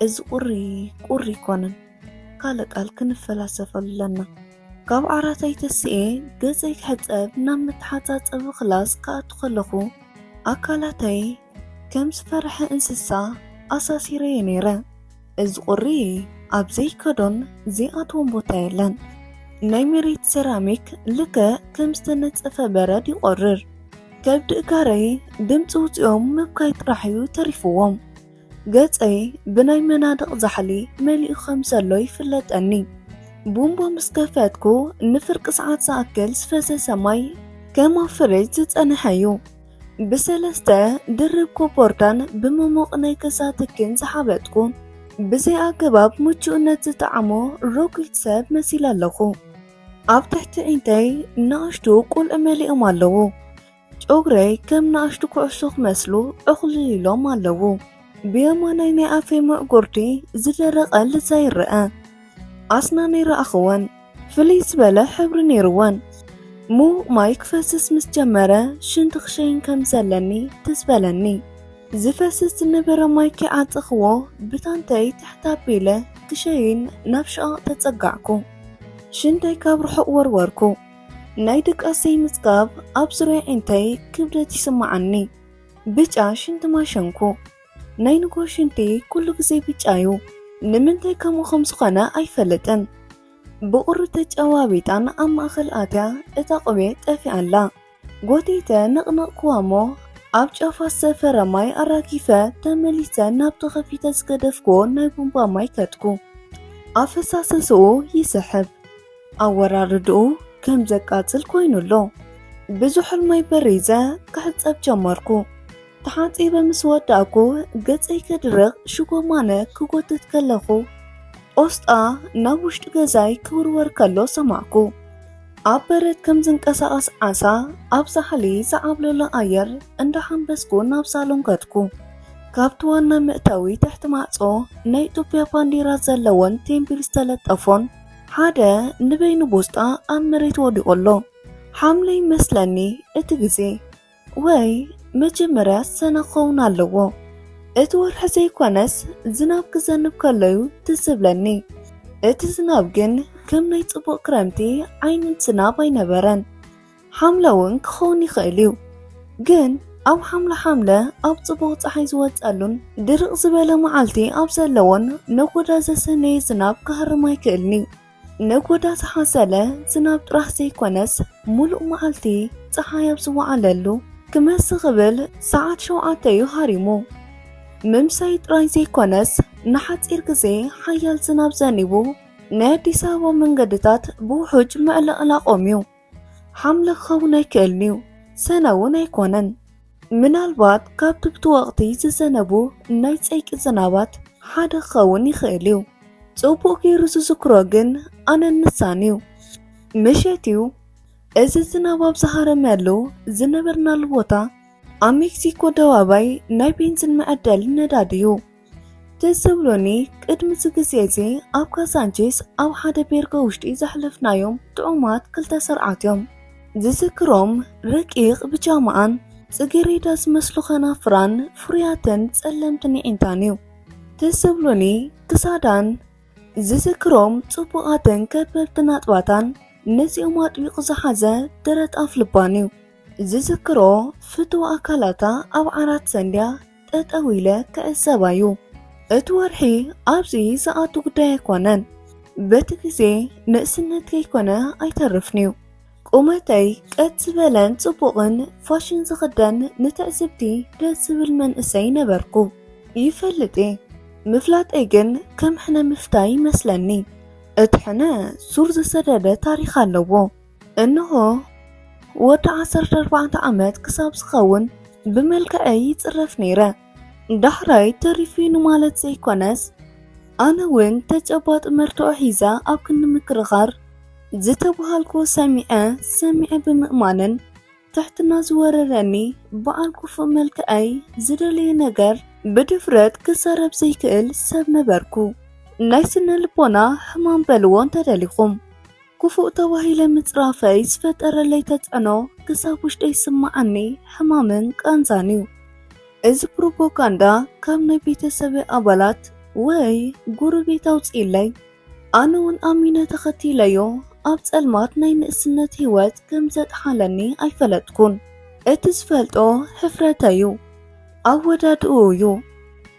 እዚ ቁሪ ቁሪ ኣይኮነን። ካልእ ቃል ክንፈላሰፈሉ ኣለና። ካብ ዓራተይ ተሲኤ ገጸይ ክሕጸብ ናብ መተሓጻጸቢ ክላስ ክኣቱ ከለኹ፣ ኣካላተይ ከም ዝፈርሐ እንስሳ ኣሳሲረዮ ነይረ። እዚ ቁሪ ኣብ ዘይከዶን ዘይኣትዎን ቦታ የለን። ናይ መሬት ሴራሚክ ልክዕ ከም ዝተነጸፈ በረድ ይቆርር። ከብዲ እጋረይ ድምጺ ውጺኦም ምብካይ ጥራሕ እዩ ተሪፍዎም። ገጸይ ብናይ መናድቕ ዛሕሊ መሊኡ ከም ዘሎ ይፍለጠኒ። ቡምባ ምስ ከፈትኩ፣ ንፍርቂ ሰዓት ዝኣክል ዝፈሰሰ ማይ ከም ኣብ ፍሪጅ ዝጸንሐ እዩ። ብሰለስተ ድርብ ኮቦርታን ብመሞቕ ናይ ገዛ ትኪን ዝሓበጥኩ፣ ብዘይ ኣገባብ ምቹእነት ዝጠዓሞ ረጒድ ሰብ መሲለ ኣለኹ። ኣብ ትሕቲ ዒንተይ ንኣሽቱ ቆልዑ መሊኦም ኣለዉ። ጨጉረይ ከም ንኣሽቱ ኩዕሶ ክመስሉ ዕኹልል ኢሎም ኣለዉ። ብየማናይ ናይ ኣፈይ ምዕጉርቲ ዝደረቐ ልዛ ይረአ። ኣስናነይ ረኣኽወን። ፍልይ ዝበለ ሕብሪ ነይርወን። ምዉቕ ማይ ክፈስስ ምስ ጀመረ፣ ሽንቲ ክሸይን ከም ዘለኒ ትዝ በለኒ። ዝፈስስ ዝነበረ ማይ ከይዓጸኽዎ፣ ብታንተይ ትሕት ኣቢለ ክሸይን ናብ ሽቓቕ ተጸጋዕኩ። ሽንተይ ካብ ርሑቕ ወርወርኩ። ናይ ድቃሰይ ምጽጋብ ኣብ ዙርያ ዒንተይ ክብደት ይስምዓኒ። ብጫ ሽንቲ ማይ ሸንኩ። ናይ ንግሆ ሽንቲ ኩሉ ግዜ ብጫ እዩ። ንምንታይ ከምኡ ከም ዝኾነ ኣይፈልጥን። ብቑሪ ተጨባቢጣን ኣብ ማእከል ኣትያ እታ ቆቢዕ ጠፊኣ ኣላ። ጎቲተ ነቕነቕኩዋ እሞ፣ ኣብ ጫፋ ዝሰፈረ ማይ ኣራጊፈ ተመሊሰ ናብ ተኸፊተ ዝገደፍኩዎ ናይ ቡምባ ማይ ከድኩ። ኣፈሳስስኡ ይስሕብ። ኣወራርድኡ ከም ዘቃጽል ኮይኑ ኣሎ። ብዝሑል ማይ በሪዘ ክሕጸብ ጀመርኩ። ተሓጺበ ምስ ወዳእኩ፣ ገጸይ ከድርቕ ሽጎማነ ክጎትት ከለኹ፣ ቆስጣ ናብ ውሽጢ ገዛይ ክውርወር ከሎ ሰማዕኩ። ኣብ በረድ ከም ዝንቀሳቐስ ዓሳ፣ ኣብ ዛሕሊ ዝዓብለሎ ኣየር እንዳሓንበስኩ ናብ ሳሎን ከድኩ። ካብቲ ዋና መእተዊ ትሕቲ ማዕጾ ናይ ኢትዮጵያ ባንዲራ ዘለዎን ቴምብል ዝተለጠፎን ሓደ ንበይኑ ቦስጣ ኣብ መሬት ወዲቑ ኣሎ። ሓምለ ይመስለኒ እቲ ግዜ። ወይ መጀመርያ ሰነ ክኸውን ኣለዎ። እቲ ወርሒ ዘይኮነስ ዝናብ ክዘንብ ከሎ'ዩ ትዝ ዝብለኒ። እቲ ዝናብ ግን ከም ናይ ጽቡቕ ክረምቲ ዓይነት ዝናብ ኣይነበረን። ሓምለ እውን ክኸውን ይኽእል እዩ። ግን ኣብ ሓምለ ሓምለ ኣብ ጽቡቕ ጸሓይ ዝወጸሉን ድርቕ ዝበለ መዓልቲ ኣብ ዘለዎን ነጎዳ ዘሰነየ ዝናብ ክሃርም ኣይክእልን'ዩ። ነጎዳ ዝሓዘለ ዝናብ ጥራሕ ዘይኮነስ፣ ሙሉእ መዓልቲ ጸሓይ ኣብ ዝወዓለሉ ክመስ ክብል ሰዓት ሸውዓተ እዩ ሃሪሙ። ምምሳይ ጥራይ ዘይኮነስ፣ ንሓጺር ግዜ ሓያል ዝናብ ዘኒቡ፣ ናይ ኣዲስ ኣበባ መንገድታት ብውሑጅ ምዕልቕላቖም እዩ። ሓምለ ክኸውን ኣይክእልን እዩ፣ ሰነ እውን ኣይኮነን። ምናልባት ካብቲ ብቲ ወቕቲ ዝዘነቡ ናይ ጸይቂ ዝናባት ሓደ ክኸውን ይኽእል እዩ። ጽቡቕ ገይሩ ዝዝክሮ ግን ኣነን ንሳን እዩ። ምሸት እዩ። እዚ ዝናብ ኣብ ዝሃረመሉ ዝነበርናሉ ቦታ ኣብ ሜክሲኮ ኣደባባይ ናይ ቤንዚን መዐደሊ ነዳዲ እዩ። ትዝ ዝብሉኒ፣ ቅድሚ እዚ ግዜ እዚ ኣብ ካዛንቺስ ኣብ ሓደ ቤርጎ ውሽጢ ዘሕለፍናዮም ጥዑማት ክልተ ስርዓት እዮም። ዝዝክሮም ረቂቕ ብጃማኣን ጽጌሬዳ ዝመስሉ ከናፍራን ፍሩያትን ጸለምትን የዒንታን እዩ። ትዝ ዝብሉኒ ክሳዳን ዝዝክሮም ጽቡቓትን ከበብትን ኣጥባታን ነዚኦም ኣጥቢቑ ዝሓዘ ደረት ኣፍልባን እዩ። ዝዝክሮ ፍቱው ኣካላታ ኣብ ዓራት ሰንድያ ጠጠው ኢለ ክዕዘባ እዩ። እቲ ወርሒ ኣብዚ ዝኣቱ ጉዳይ ኣይኮነን። በቲ ግዜ ንእስነት ከይኮነ ኣይተርፍን'ዩ። ቁመተይ ቀጥ ዝበለን ጽቡቕን ፋሽን ዝኽደን ንትዕዝብቲ ደስ ዝብል መንእሰይ ነበርኩ። ይፈልጥ እየ። ምፍላጠይ ግን ከም ሕነ ምፍታይ ይመስለኒ። እቲ ሕነ ሱር ዝሰደደ ታሪኽ ኣለዎ። እንሆ ወዲ ዓሰርተ ኣርባዕተ ዓመት ክሳብ ዝኸውን ብመልክዐይ ይጽረፍ ነይረ። ዳሕራይ ተሪፉ እዩ ንማለት ዘይኮነስ፣ ኣነ እውን ተጨባጢ መርትዖ ሒዘ ኣብ ክንዲ ምክርኻር፣ ዝተባሃልኩዎ ሰሚዐ ሰሚዐ ብምእማንን ትሕትና ዝወረረኒ በዓል ክፉእ መልክዐይ ዝደለየ ነገር ብድፍረት ክዛረብ ዘይክእል ሰብ ነበርኩ። ናይ ስነ ልቦና ሕማም በልዎ እንተደሊኹም። ክፉእ ተባሂለ ምጽራፈይ ዝፈጠረለይ ተጽዕኖ ክሳብ ውሽጠይ ዝስምዓኒ ሕማምን ቃንዛን እዩ። እዚ ፕሮፓጋንዳ ካብ ናይ ቤተሰበይ ኣባላት ወይ ጉሩቤት ኣውፅኢለይ። ኣነ እውን ኣሚነ ተኸቲለዮ ኣብ ጸልማት ናይ ንእስነት ህይወት ከም ዘጥሓለኒ ኣይፈለጥኩን። እቲ ዝፈልጦ ሕፍረተዩ፣ ኣወዳድኡ እዩ።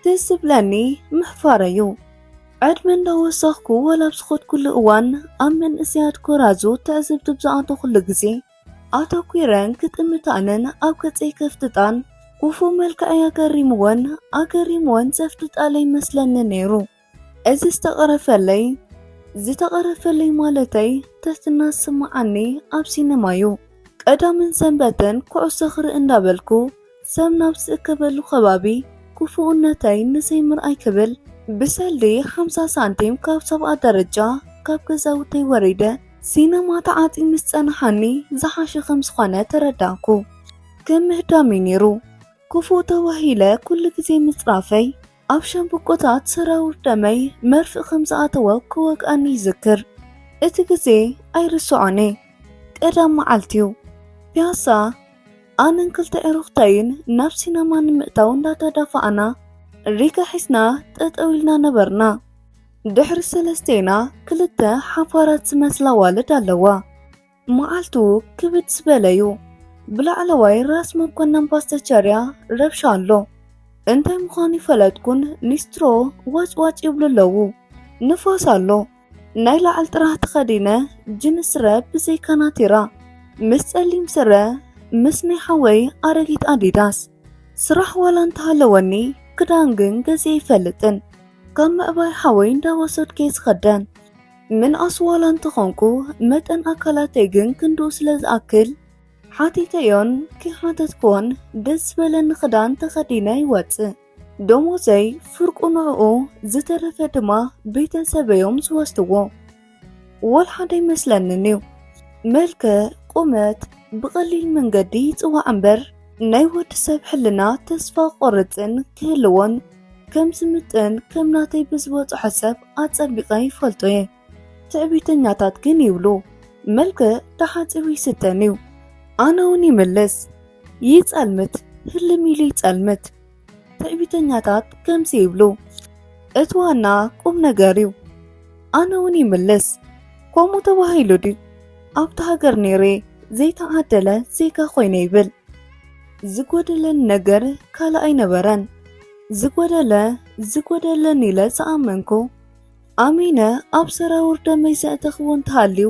ትዝ ዝብለኒ ምሕፋረዩ። ዕድመ እንዳወሰኽኩ ወላ ኣብ ዝኸድኩሉ እዋን ኣብ መንእሰያት ጎራዙ ትዕዝብቲ ብዝኣተኹሉ ግዜ ኣተኲረን ክጥምታንን ኣብ ገጸይ ከፍጥጣን ክፉእ መልክዐይ ኣገሪምወን ኣገሪምወን ዘፍጥጣለይ መስለኒ ነይሩ። እዚ ዝተቐረፈለይ ዝተቐረፈለይ ማለተይ ትሕትና ዝስምዓኒ ኣብ ሲነማዩ። ቀዳምን ሰንበትን ኩዕሶ ክርኢ እንዳበልኩ ሰብ ናብ ዝእከበሉ ከባቢ ክፉእነተይ ንዘይምርኣይ ክብል ብሰልዲ ሓምሳ ሳንቲም ካብ ሰብኣት ደረጃ ካብ ገዛውተይ ወሪደ ሲነማ ተዓጽዩ ምስ ጸንሓኒ ዝሓሸ ከም ዝኾነ ተረዳእኩ። ከም ምህዳምዩ ነይሩ። ክፉእ ተባሂለ ኩሉ ግዜ ምጽራፈይ ኣብ ሻምብቆታት ሰራውር ደመይ መርፍእ ከም ዝኣተወ ክወግኣኒ ይዝክር። እቲ ግዜ ኣይርስዖን እየ። ቀዳም መዓልቲዩ። ፒያሳ ኣነን ክልተ ዕሩኽተይን ናብ ሲነማ ንምእታው እንዳተዳፋእና ሪጋ ሒዝና ጠጠው ኢልና ነበርና። ድሕሪ ሰለስቴና ክልተ ሓፋራት ዝመስላ ኣዋልድ ኣለዋ። መዓልቱ ክብድ ዝበለዩ። ብላዕለዋይ ራስ መኮነን ፓስተቸርያ ረብሻ ኣሎ። እንታይ ምዃኑ ይፈለጥኩን ኒስትሮ ዋጭ ዋጭ ይብሉ ኣለዉ። ንፋስ ኣሎ። ናይ ላዕሊ ጥራሕ ተኸዲነ ጅንስ ስረ ብዘይ ካናቲራ ምስ ጸሊም ስረ ምስ ናይ ሓወይ ኣረጊት ኣዲዳስ። ስራሕ ዋላ እንተሃለወኒ ክዳን ግን ገዚኤ ኣይፈልጥን። ካብ ምዕባይ ሓወይ እንዳወሰድኩ እየ ዝኸደን። ምንኣስ ዋላ እንተኾንኩ መጠን ኣካላተይ ግን ክንድኡ ስለ ዝኣክል ሓቲተዮን ከይሓተትኩዎን ደስ ዝበለኒ ክዳን ተኸዲነ ይወጽእ። ደሞዘይ ፍርቁ ንዕኡ ዝተረፈ ድማ ቤተሰበዮም ዝወስድዎ። ወላ ሓደ ኣይመስለንን እዩ። መልክዕ፣ ቁመት ብቐሊል መንገዲ ይጽዋዕ እምበር ናይ ወዲ ሰብ ሕልና ተስፋ ቆርጽን ክህልዎን ከም ዝምጥን ከም ናተይ ብዝበጽሖ ሰብ ኣጸቢቐ ይፈልጦ እየ። ትዕቢተኛታት ግን ይብሉ፣ መልክዕ ተሓጺቡ ይስተን እዩ። ኣነ እውን ይምልስ፣ ይጸልምት፣ ህልም ኢሉ ይጸልምት። ትዕቢተኛታት ከምዚ ይብሉ፣ እቲ ዋና ቁም ነገር እዩ። ኣነ እውን ይምልስ፣ ከምኡ ተባሂሉ ድዩ ኣብቲ ሃገር ነይረ ዘይተዓደለ ዜጋ ኮይነ ይብል። ዝጎደለን ነገር ካልእ ኣይነበረን። ዝጎደለ ዝጎደለን ኢለ ዝኣመንኩ ኣሚነ ኣብ ሰራውር ደመይ ዘእተኽዎ እንተሃልዩ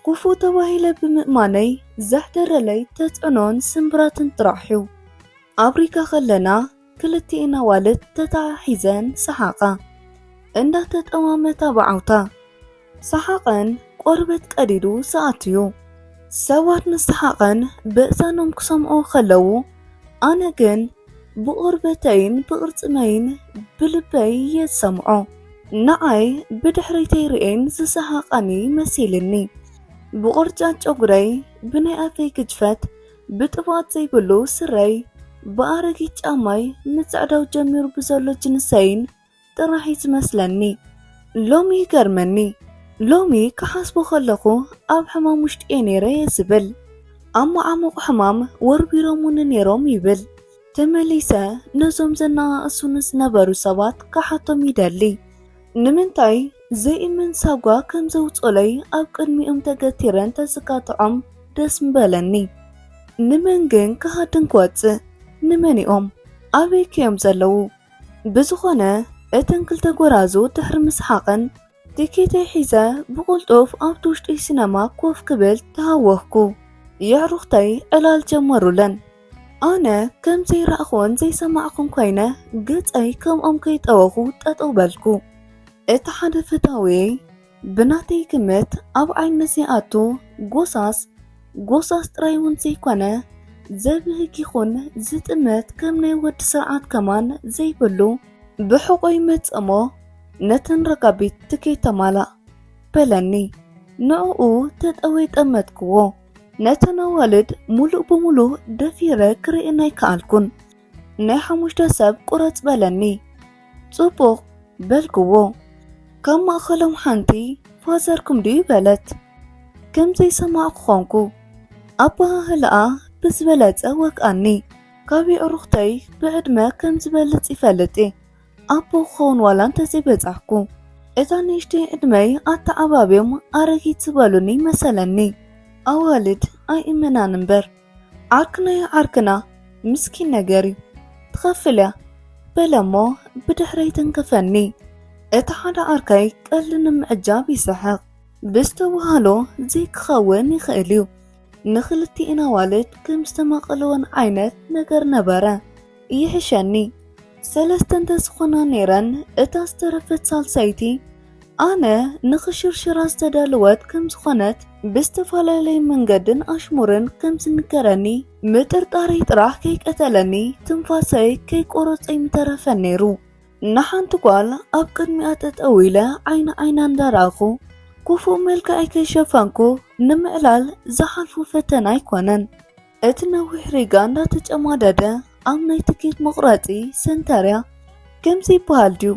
ክፉእ ተባሂለ ብምእማነይ ዘሕደረለይ ተጽዕኖን ስምብራትን ጥራሕ እዩ። ኣብ ሪጋ ከለና ክልቲኤን ኣዋልድ ተተሓሒዘን ሰሓቓ። እንዳተጠማመታ ብዓውታ። ሰሓቐን ቆርበት ቀዲዱ ዝኣትዩ። ሰባት ንሰሓቐን ብእዛኖም ክሰምዑ ከለዉ ኣነ ግን ብቆርበተይን ብቕርጽመይን ብልበይ እየ ዝሰምዖ። ንዓይ ብድሕሪተይ ርእየን ዝሰሓቓኒ መሲልኒ። ብቑርጫ ጨጉረይ፣ ብናይ ኣፈይ ግጅፈት፣ ብጥፍኣት ዘይብሉ ስረይ፣ ብኣረጊት ጫማይ ምጽዕዳው ጀሚሩ ብዘሎ ጅንሰይን ጥራሕ እዩ ዝመስለኒ። ሎሚ ይገርመኒ። ሎሚ ክሓስቦ ከለኹ ኣብ ሕማም ውሽጢ እየ ነይረ እየ ዝብል። ኣብ መዓሙቕ ሕማም ወርቢሮሙኒ ነይሮም ይብል። ተመሊሰ ነዞም ዘነኣእሱኒ ዝነበሩ ሰባት ክሓቶም ይደሊ። ንምንታይ ዘይእመን ሳጓ ከም ዘውጾለይ ኣብ ቅድሚኦም ተገቲረ እንተዝጋትዖም ደስ ምበለኒ። ንመን ግን ክሃድን ክወጽእ? ንመን እዮም? ኣበይ ከዮም ዘለዉ? ብዝኾነ እተን ክልተ ጎራዙ ድሕሪ ምስሓቐን ቲኬተይ ሒዘ ብቕልጡፍ ኣብቲ ውሽጢ ሲነማ ኮፍ ክብል ተሃወኽኩ። የዕሩኽተይ ዕላል ጀመሩለን። ኣነ ከም ዘይረኣኹን ዘይሰማዕኩን ኮይነ ገጸይ ከምኦም ከይጠወኹ ጠጠው በልኩ። እቲ ሓደ ፈታዊየይ ብናተይ ግምት ኣብ ዓይኒ ዘይኣቱ ጎሳስ ጎሳስ ጥራይ እውን ዘይኮነ ዘብህግ ይኹን ዝጥምት ከም ናይ ወዲ ስርዓት ከማን ዘይብሉ ብሕቖይ መጸሞ ነተን ረጋቢት ትከይተማላእ በለኒ። ንዕኡ ተጠወይ ጠመትክዎ። ነተን ኣዋልድ ሙሉእ ብሙሉእ ደፊረ ክርእየን ኣይከኣልኩን። ናይ ሓሙሽተ ሰብ ቁረጽ በለኒ። ጽቡቕ በልክዎ። ካብ ማእኸሎም ሓንቲ ፋዘርኩም ድዩ በለት። ከም ዘይሰማዕኩ ኾንኩ። ኣበሃህልኣ ብዝበለጸ ወግኣኒ። ካብ የዕሩኽተይ ብዕድመ ከም ዝበልጽ ይፈልጥ እየ። ኣቦ ክኸውን ዋላ እንተዘይበጻሕኩ። እታ ንእሽተይ ዕድመይ ኣተዓባብዮም ኣረጊት ዝበሉኒ መሰለኒ። ኣዋልድ ኣይእመናን እምበር፣ ዓርክና እያ ዓርክና፣ ምስኪን ነገር እዩ። ትኸፍል እያ፣ በለ እሞ ብድሕረይ ተንከፈኒ። እቲ ሓደ ዓርከይ ቀልዲ ንምዕጃብ ይስሕቕ። ብዝተባህሎ ዘይክኸውን ይኽእል እዩ። ንኽልቲኤን ኣዋልድ ከም ዝተማቐለወን ዓይነት ነገር ነበረ። ይሕሸኒ። ሰለስተ እንተዝኾና ነይረን፣ እታ ዝተረፈት ሳልሰይቲ ኣነ ንኽሽርሽራ ዝተዳለወት ከም ዝኾነት ብዝተፈላለየ መንገድን ኣሽሙርን ከም ዝንገረኒ ምጥርጣረይ ጥራሕ ከይቀተለኒ ትንፋሰይ ከይቆረጸ ኣይምተረፈን ነይሩ። ንሓንቲ ጓል ኣብ ቅድሚኣ ጠጠው ኢለ ዓይኒ ዓይና እንዳረኣኹ ክፉእ መልክዐይ ከይሸፈንኩ ንምዕላል ዝሓልፎ ፈተና ኣይኮነን። እቲ ነዊሕ ሪጋ እንዳተጨማደደ ኣብ ናይ ትኬት መቑረጺ ሰንተርያ ከምዚ ይበሃል ድዩ?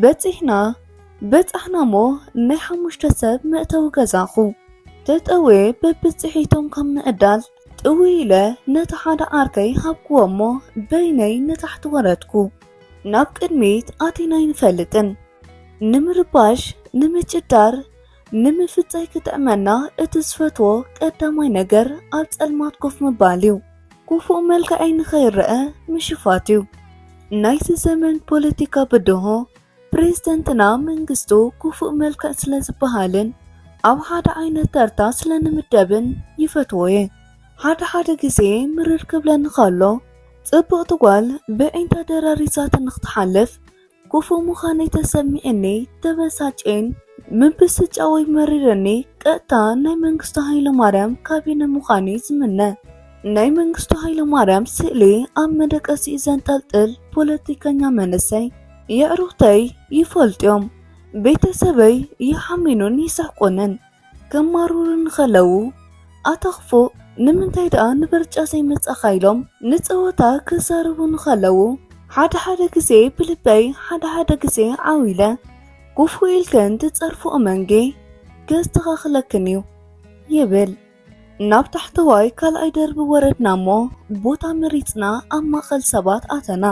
በጺሕና፣ በጻሕና እሞ ናይ ሓሙሽተ ሰብ መእተዊ ገዛኹ። ተጠውየ በብጽሒቶም ካብ ምዕዳል ጥውይ ኢለ ነቲ ሓደ ዓርከይ ሃብክዎ እሞ በይነይ ንታሕቲ ወረድኩ። ናብ ቅድሚት ኣቲና ኣይንፈልጥን። ንምርባሽ፣ ንምጭዳር፣ ንምፍጻይ ክጥዕመና እቲ ዝፈትዎ ቀዳማይ ነገር ኣብ ጸልማት ኮፍ ምባል እዩ። ክፉእ መልክዐይ ንኸይረኣ ምሽፋት እዩ። ናይዚ ዘመን ፖለቲካ ብድሆ ፕሬዝደንትና መንግስቱ ክፉእ መልክዕ ስለ ዝበሃልን ኣብ ሓደ ዓይነት ተርታ ስለ ንምደብን ይፈትዎ እየ። ሓደ ሓደ ግዜ ምርር ክብለኒ ከሎ ጽብቕቲ ጓል ብዒንታ ደራሪሳትኒ ክትሓልፍ ክፉእ ምዃነይ ተሰሚዕኒ ተበሳጭን ምብስጫ ወይ መሪርኒ ቀጥታ ናይ መንግስቱ ሃይለማርያም ካቢነ ምዃነይ ዝምነ። ናይ መንግስቱ ሃይለማርያም ስእሊ ኣብ መደቀሲኡ ዘንጠልጥል ፖለቲከኛ መንእሰይ የዕሩኽተይ ይፈልጥዮም። ቤተሰበይ ይሓሚኑን ይስሕቁንን። ከማርሩኒ ከለዉ ኣታ ክፉእ ንምንታይ ደኣ ንበርጫ ዘይመጻኻ ኢሎም ንጸወታ ክዛረቡኒ ከለዉ ሓደ ሓደ ግዜ ብልበይ ሓደ ሓደ ግዜ ዓው ኢለ ክፉእ ኢልክን ትጸርፍኦ መንጌ ከስተኻኽለክን እዩ ይብል። ናብ ታሕተዋይ ካልኣይ ደርቢ ወረድና እሞ ቦታ መሪጽና ኣብ ማእከል ሰባት ኣተና።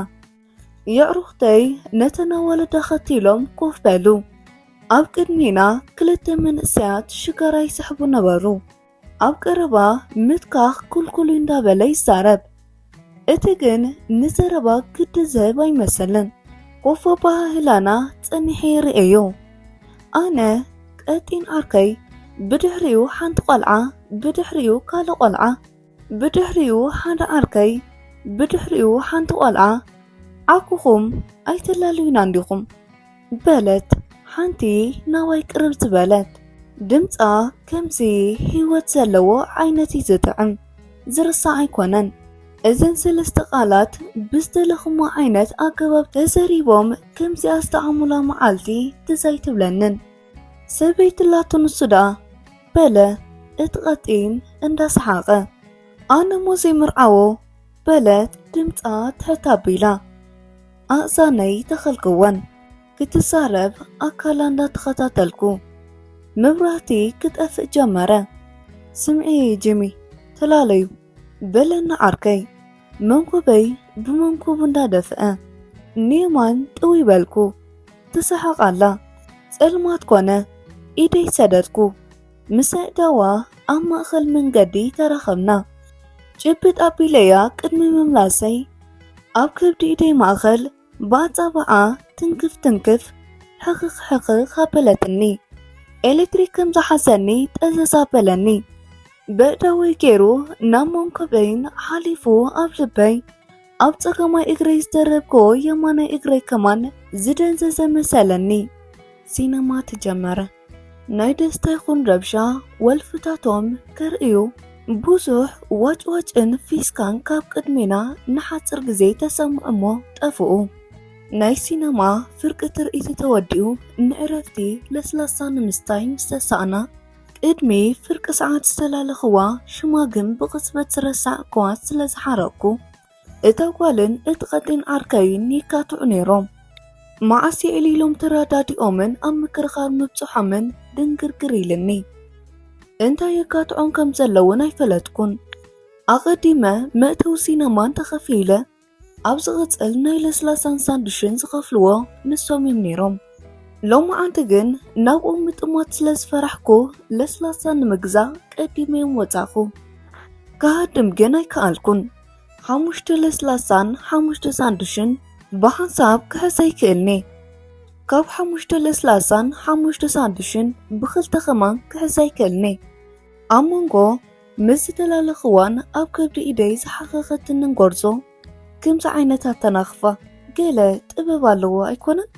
የዕሩኽተይ ነተን ኣዋልድ ኣኸቲሎም ኮፍ በሉ። ኣብ ቅድሜና ክልተ መንእሰያት ሽጋራ ይስሕቡ ነበሩ። ኣብ ቀረባ ምትካኽ ኩልኩል እንዳበለ ይዛረብ። እቲ ግን ንዘረባ ግዲ ዝህብ ኣይመስልን። ኮፍ ኣበሃህላና ጸኒሐ ይርእዮ። ኣነ ቀጢን ዓርከይ፣ ብድሕሪኡ ሓንቲ ቆልዓ፣ ብድሕሪኡ ካልእ ቆልዓ፣ ብድሕሪኡ ሓደ ዓርከይ፣ ብድሕሪኡ ሓንቲ ቆልዓ፣ ዓኩኹም ኣይተላልዩና እንዲኹም? በለት ሓንቲ ናባይ ቅርብ ዝበለት። ድምጻ ከምዚ ህይወት ዘለዎ ዓይነት እዩ ዝጥዕም። ዝርሳዕ ኣይኮነን። እዘን ሰለስተ ቃላት ብዝደለኹሞ ዓይነት ኣገባብ ተዘሪቦም ከምዚኣ ዝጠዓሙላ መዓልቲ ትዝ ኣይትብለንን። ሰበይቲ ኣላቶ ንሱ ደኣ በለ እቲ ቀጢን እንዳሰሓቐ። ኣነ እሞ ዘይምርዓዎ በለት ድምጻ ትሕት ኣቢላ። ኣእዛነይ ተኸልክወን ክትዛረብ ኣካላ እንዳተኸታተልኩ መብራህቲ ክጠፍእ ጀመረ። ስምዒ ጂሚ ተላለዩ በለኒ ዓርከይ መንኮበይ ብመንኮቡ እንዳደፍአ ንየማን ጥው ይበልኩ። ትስሕቕ ኣላ። ጸልማት ኮነ። ኢደይ ሰደድኩ። ምስ ኣእዳዋ ኣብ ማእከል መንገዲ ተራኸብና። ጭብጥ ኣቢለያ ቅድሚ ምምላሰይ ኣብ ከብዲ ኢደይ ማእከል ብኣጻብዓ ትንክፍ ትንክፍ ሕኽኽ ሕኽኽ ኣበለትኒ። ኤሌክትሪክ ከም ዝሓዘኒ ጠዘዝ ኣበለኒ። በእዳወይ ገይሩ ናብ መንኮበይን ሓሊፉ ኣብ ልበይ ኣብ ጸጋማይ እግረይ ዝደረብክዎ የማናይ እግረይ ከማን ዝደንዘዘ መሰለኒ። ሲነማ ተጀመረ። ናይ ደስታ ይኹን ረብሻ ወልፍታቶም ከርእዩ ብዙሕ ዋጭዋጭን ፊስካን ካብ ቅድሜና ንሓጽር ግዜ ተሰምዑ እሞ ጠፍኡ። ናይ ሲነማ ፍርቂ ትርኢት ተወዲኡ ንዕረፍቲ ለስላሳ ንምስታይ ምስ ተሳእና ቅድሚ ፍርቂ ሰዓት ዝተላለኽዋ ሽማግም ብቕጽበት ዝረሳዕክዋ ስለ ዝሓረቕኩ እታ ጓልን እቲ ቀጢን ዓርከይን ይካትዑ ነይሮም። መዓስ የዕሊሎም ተረዳዲኦምን ኣብ ምክርኻር ምብጽሖምን ድንግርግር ኢልኒ። እንታይ የካትዖም ከም ዘለውን ኣይፈለጥኩን። ኣቐዲመ መእተዊ ሲነማ እንተኸፊለ ኣብ ዝቕጽል ናይ ለስላሳን ሳንዱሽን ዝኸፍልዎ ንሶም እዮም ነይሮም። ሎማዓንቲ ግን ናብኦም ምጥማት ስለ ዝፈራሕኩ ለስላሳ ንምግዛእ ቀዲመዮም ወጻኹ። ክሃድም ግን ኣይከኣልኩን። ሓሙሽተ ለስላሳን ሓሙሽተ ሳንዱሽን ብሓንሳብ ክሕዝ ኣይክእልኒ። ካብ ሓሙሽተ ለስላሳን ሓሙሽተ ሳንዱሽን ብኽልተ ከማን ክሕዝ ኣይክእልኒ። ኣብ መንጎ ምስ ዝተላለኽዋን ኣብ ከብዲ ኢደይ ዝሓኸኸትንን ጎርዞ ከምዚ ዓይነት ኣተናኽፋ ገለ ጥበብ ኣለዎ ኣይኮነን?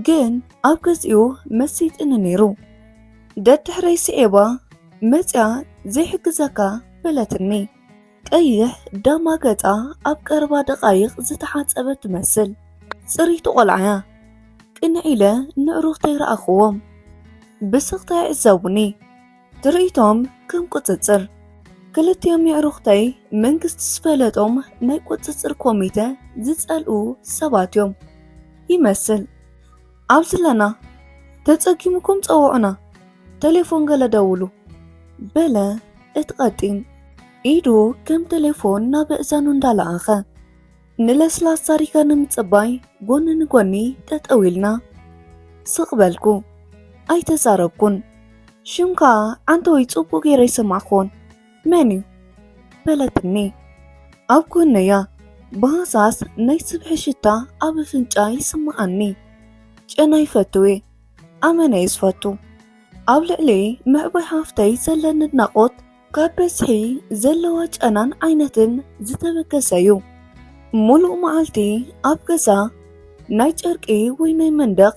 ግን ኣብ ገዚኡ መሲጥኒ ነይሩ። ደድሕረይ ስዒባ መጽያ ዘይሕግዘካ በለትኒ። ቀይሕ ዳማ ገጻ ኣብ ቀረባ ደቓይቕ ዝተሓጸበት ትመስል። ጽርይቲ ቆልዓያ ቅንዕ ኢለ ንዕሩኽተይ ረኣኽዎም። ብስቕታ ይዕዘቡኒ። ትርኢቶም ከም ቁጽጽር። ክልቲኦም የዕሩኽተይ መንግስቲ ዝፈለጦም ናይ ቁጽጽር ኮሚተ ዝጸልኡ ሰባት እዮም ይመስል። ኣብዚ ኣለና፣ ተጸጊምኩም ጸውዑና፣ ቴሌፎን ገለ ደውሉ፣ በለ እቲ ቀጢን ኢዱ ከም ቴሌፎን ናብ እዛኑ እንዳለኣኸ። ንለስላሳ ሪጋ ንምጽባይ ጎኒ ንጎኒ ጠጠው ኢልና። ስቕ በልኩ። ኣይተዛረብኩን። ሽምካ ዓንተወይ ጽቡቕ ገይረ ኣይሰማዕኩዎን። መን እዩ? በለትኒ። ኣብ ጎነያ ብሃሳስ ናይ ስብሒ ሽታ ኣብ ኣፍንጫ ይስምዓኒ። ጨና ይፈትው እየ። ኣመና እየ ዝፈቱ። ኣብ ልዕሊ ምዕባይ ሃፍተይ ዘለኒ ኣድናቖት ካብ በዝሒ ዘለዋ ጨናን ዓይነትን ዝተበገሰ እዩ። ሙሉእ መዓልቲ ኣብ ገዛ ናይ ጨርቂ ወይ ናይ መንደቕ፣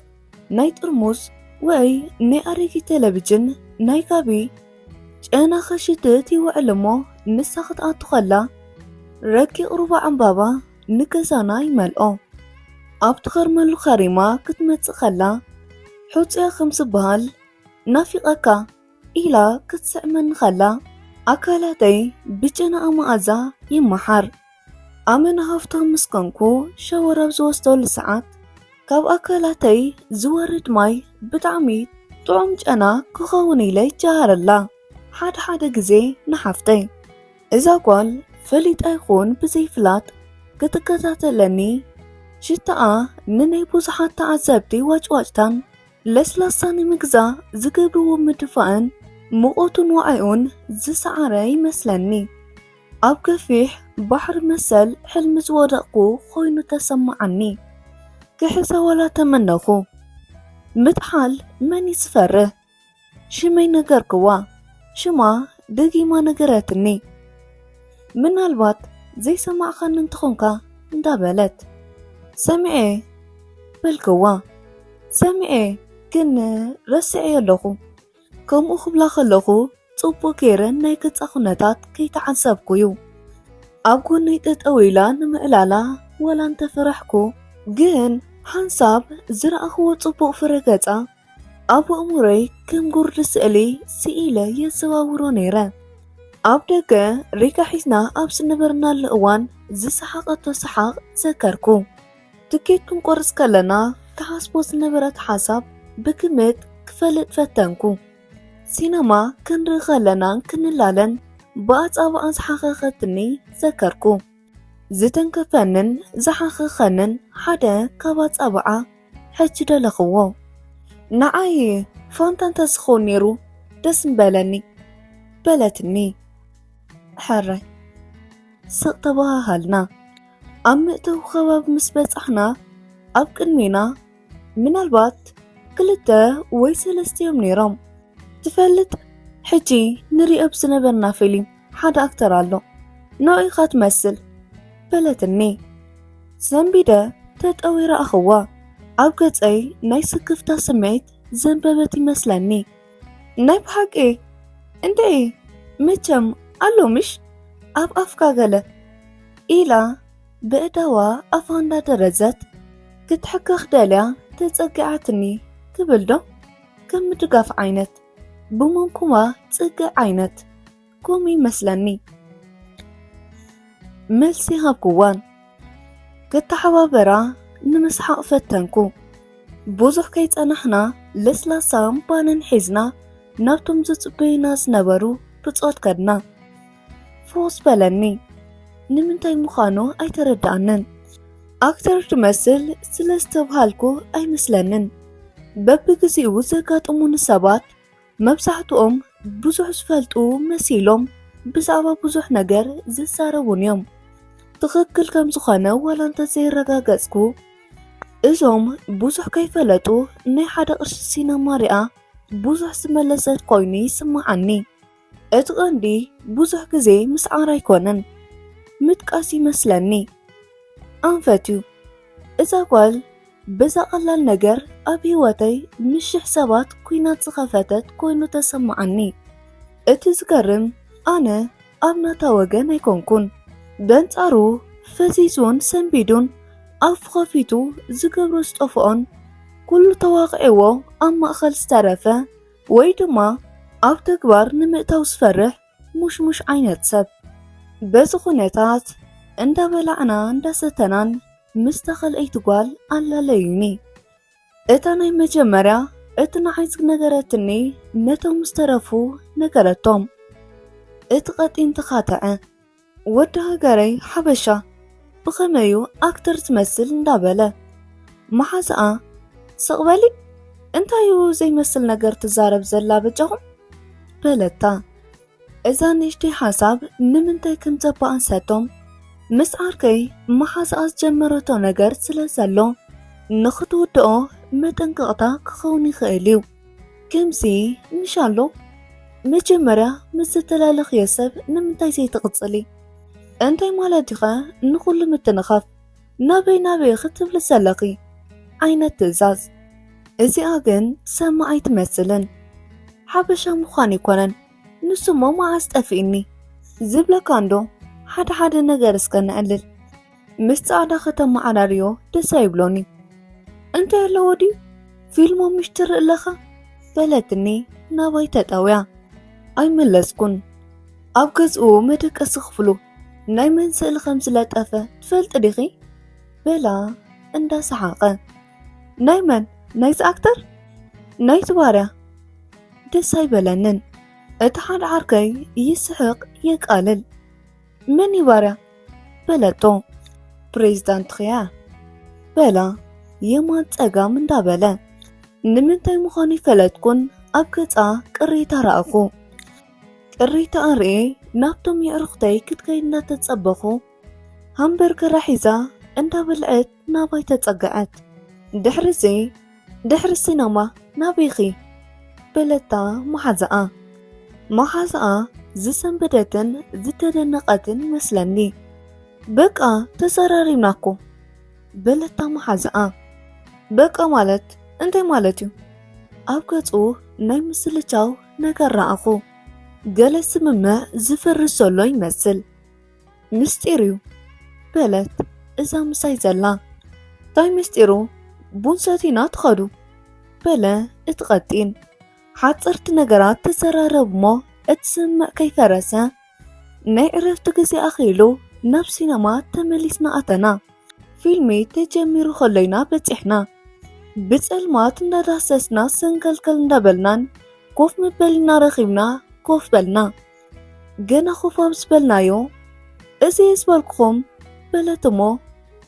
ናይ ጥርሙዝ ወይ ናይ ኣረጊት ቴሌቪዥን፣ ናይ ጋቢ ጨና ከሽትት ይውዕል እሞ ንሳ ክትኣቱ ከላ ረቂቕ ሩባ ዕምባባ ንገዛና ይመልኦ። ኣብ ትኸርመሉ ከሪማ ክትመጽእ ከላ፣ ሕጹያ ከም ዝበሃል፣ ናፊቐካ ኢላ ክትስዕመኒ ከላ፣ ኣካላተይ ብጨናኣ መኣዛ ይመሓር። ኣመና ሃፍታም ምስ ኮንኩ ሸወር ኣብ ዝወስደሉ ሰዓት፣ ካብ ኣካላተይ ዝወርድ ማይ ብጣዕሚ ጥዑም ጨና ክኸውን ኢለ ይጀሃረላ። ሓደ ሓደ ግዜ ንሓፍተይ፣ እዛ ጓል ፈሊጣ ይኹን ብዘይፍላጥ ክትከታተለኒ፣ ሽታኣ ንናይ ብዙሓት ተዓዘብቲ ዋጭዋጭታን ለስላሳ ንምግዛእ ዝገብርዎ ምድፋእን ሙቐቱን ዋዒኡን ዝሰዓረ ይመስለኒ። ኣብ ገፊሕ ባሕሪ መሰል ሕልሚ ዝወደቕኩ ኮይኑ ተሰማዓኒ። ክሕዛ ዋላ ተመነኹ። ምጥሓል መን እዩ ዝፈርህ? ሽመይ ነገርክዋ። ሽማ ደጊማ ነገረትኒ። ምናልባት ዘይሰማዕኻኒ እንተኾንካ እንዳበለት። ሰሚዐ በልክዋ። ሰሚዐ ግን ረሲዐዮ ኣለኹ። ከምኡ ክብላ ከለኹ ጽቡቕ ገይረ ናይ ገጻ ኩነታት ከይተዓዘብኩ እዩ። ኣብ ጎነይ ጠጠው ኢላ ንምዕላላ ወላ እንተፈራሕኩ፣ ግን ሓንሳብ ዝረኣኽዎ ጽቡቕ ፍረ ገጻ ኣብ ኣእምሮይ ከም ጉርዲ ስእሊ ስኢለ የዘዋውሮ ነይረ። ኣብ ደገ ሪጋ ሒዝና ኣብ ዝነበርናሉ እዋን ዝሰሓቐቶ ሰሓቕ ዘከርኩ። ትኬት ክንቆርጽ ከለና ትሓስቦ ዝነበረት ሓሳብ ብግምት ክፈልጥ ፈተንኩ። ሲነማ ክንርኢ ከለናን ክንላለን ብኣጻብዓ ዝሓኸኸትኒ ዘከርኩ። ዝተንከፈንን ዝሓኸኸንን ሓደ ካብ ኣጻብዓ ሕጂ ደለኽዎ። ንዓይ ፋንታ እንተዝኸውን ነይሩ ደስ ምበለኒ በለትኒ። ሕራይ ስቕ ተበሃሃልና። ኣብ መእተዊ ከባቢ ምስ በጻሕና ኣብ ቅድሜና ምናልባት ክልተ ወይ ሰለስተ እዮም ነይሮም። ትፈልጥ፣ ሕጂ ንሪኦ ብዝነበርና ፊልም ሓደ ኣክተር ኣሎ፣ ንዑ ኢኻ ትመስል በለትኒ። ሰንቢደ ተጠዊረ ኣኸዋ። ኣብ ገጸይ ናይ ስክፍታ ስምዒት ዘንበበት ይመስለኒ። ናይ ብሓቂ እንድዒ፣ መቸም ኣሎ ምሽ ኣብ ኣፍካ ገለ ኢላ ብእዳዋ ኣፋ እንዳደረዘት ክትሕከኽ ደልያ ተጸጊዓትኒ ክብል ዶ ከም ምድጋፍ ዓይነት ብመንኩባ ጽግዕ ዓይነት ከምኡ ይመስለኒ። መልሲ ሃብክዋን ክተሓባበራ ንምስሓቕ ፈተንኩ። ብዙሕ ከይጸናሕና ለስላሳን ባንን ሒዝና ናብቶም ዝጽበዩና ዝነበሩ ብጾት ከድና። ፍኹስ በለኒ። ንምንታይ ምዃኑ ኣይተረድኣንን። ኣክተር ትመስል ስለ ዝተብሃልኩ ኣይመስለንን። በብግዜኡ ዘጋጥሙኒ ሰባት መብዛሕትኦም ብዙሕ ዝፈልጡ መሲሎም ብዛዕባ ብዙሕ ነገር ዝዛረቡን እዮም። ትኽክል ከም ዝኾነ ዋላ እንተ ዘየረጋገጽኩ፣ እዞም ብዙሕ ከይፈለጡ ናይ ሓደ ቅርሺ ሲነማ ሪኣ ብዙሕ ዝመለሰት ኮይኑ ይስምዓኒ። እቲ ቀንዲ ብዙሕ ግዜ ምስዓር ኣይኮነን፣ ምጥቃስ ይመስለኒ። ኣንፈት እዩ። እዛ ጓል በዛ ቀላል ነገር ኣብ ህይወተይ ምስ ሽሕ ሰባት ኲናት ዝኸፈተት ኮይኑ ተሰምዓኒ። እቲ ዝገርም፣ ኣነ ኣብ ናታ ወገን ኣይኮንኩን። በንጻሩ፣ ፈሲሱን ሰንቢዱን ኣፉ ከፊቱ ዝገብሮ ዝጠፍኦን ኩሉ ተዋቒዕዎ ኣብ ማእኸል ዝተረፈ ወይ ድማ ኣብ ተግባር ንምእታው ዝፈርሕ ሙሽሙሽ ዓይነት ሰብ። በዚ ኩነታት እንዳበላዕና እንዳሰተናን ምስታ ካልኣይቲ ጓል ኣለለዩኒ። እታ ናይ መጀመርያ እቲ ንዓይ ዝነገረትኒ ነቶም ዝተረፉ ነገረቶም። እቲ ቀጢን ተኻተዐ። ወዲ ሃገረይ ሓበሻ ብኸመዩ ኣክተር ትመስል እንዳበለ መሓዛኣ ስቕ በሊ፣ እንታዩ ዘይመስል ነገር ትዛረብ ዘላ በጃኹም? በለታ። እዛ ንእሽተይ ሓሳብ ንምንታይ ከም ዘባኣሰቶም ምስ ዓርከይ መሓዛኣ ዝጀመረቶ ነገር ስለ ዘሎ ንኽትውድኦ መጠንቀቕታ ክኸውን ይኽእል እዩ። ከምዚ ምሽ ኣሎ? መጀመርያ ምስ ዝተላለኽዮ ሰብ ንምንታይ ዘይትቕጽሊ? እንታይ ማለት ኢኸ ንኹሉ ምትንኻፍ? ናበይ ናበይ ክትብሊ ዘለኺ ዓይነት ትእዛዝ። እዚኣ ግን ሰማዒ ኣይትመስልን። ሓበሻ ምዃን ኣይኮነን። ንሱ እሞ መዓስ ጠፊእኒ ዝብለካ እንዶ፣ ሓደ ሓደ ነገር እስከ ነዕልል። ምስ ጻዕዳ ከተመዓራርዮ ደስ ኣይብሎን እዩ። እንታይ ኣለዎ ድዩ ፊልሞ ምሽ ትርኢ ኣለኻ? በለትኒ ናባይ ተጠውያ። ኣይመለስኩን። ኣብ ገዝኡ መደቀሲ ክፍሉ ናይ መን ስእሊ ከም ዝለጠፈ ትፈልጢ ዲኺ? በላ እንዳሰሓቐ። ናይ መን? ናይዚ ኣክተር? ናይቲ ባርያ? ደስ ኣይበለንን። እቲ ሓደ ዓርከይ ይስሕቕ የቃልል። መን እዩ ባርያ? በለቶ። ፕሬዚዳንት ኽያ በላ የማን ጸጋም እንዳበለ። ንምንታይ ምዃኑ ይፈለጥኩን ኣብ ገጻ ቅሬታ ረኣኹ። ቅሬታ ኣርኤ ናብቶም የዕሩኽተይ ክትከይድ እንዳተጸበኹ ሃምበርገራ ሒዛ እንዳበልዐት ናባይ ተጸግዐት። ድሕሪዚ ድሕሪ ሲነማ ናበይኺ? በለታ መሓዛኣ። መሓዛኣ ዝሰንበደትን ዝተደነቐትን መስለኒ። በቃ ተዘራሪብና እኮ በለታ መሓዛኣ። በቃ ማለት እንታይ ማለት እዩ? ኣብ ገጹ ናይ ምስልቻው ነገር ረኣኹ። ገለ ስምምዕ ዝፈርስ ዘሎ ይመስል። ምስጢር እዩ በለት እዛ ምሳይ ዘላ። እንታይ ምስጢሩ? ቡን ሰቲና ትኸዱ በለ እቲ ቀጢን። ሓጸርቲ ነገራት ተዘራረቡ እሞ እቲ ስምምዕ ከይፈረሰ ናይ ዕረፍቲ ግዜ ኣኺሉ ናብ ሲነማ ተመሊስና ኣተና። ፊልሚ ተጀሚሩ ከሎ ኢና በጺሕና። ብጸልማት እንዳዳሰስና ሰንከልከል እንዳበልናን ኮፍ መበሊ እናረኺብና ኮፍ በልና። ገና ኮፍ ኣብ ዝበልናዮ፣ እዚ ዝበልኩኹም በለት እሞ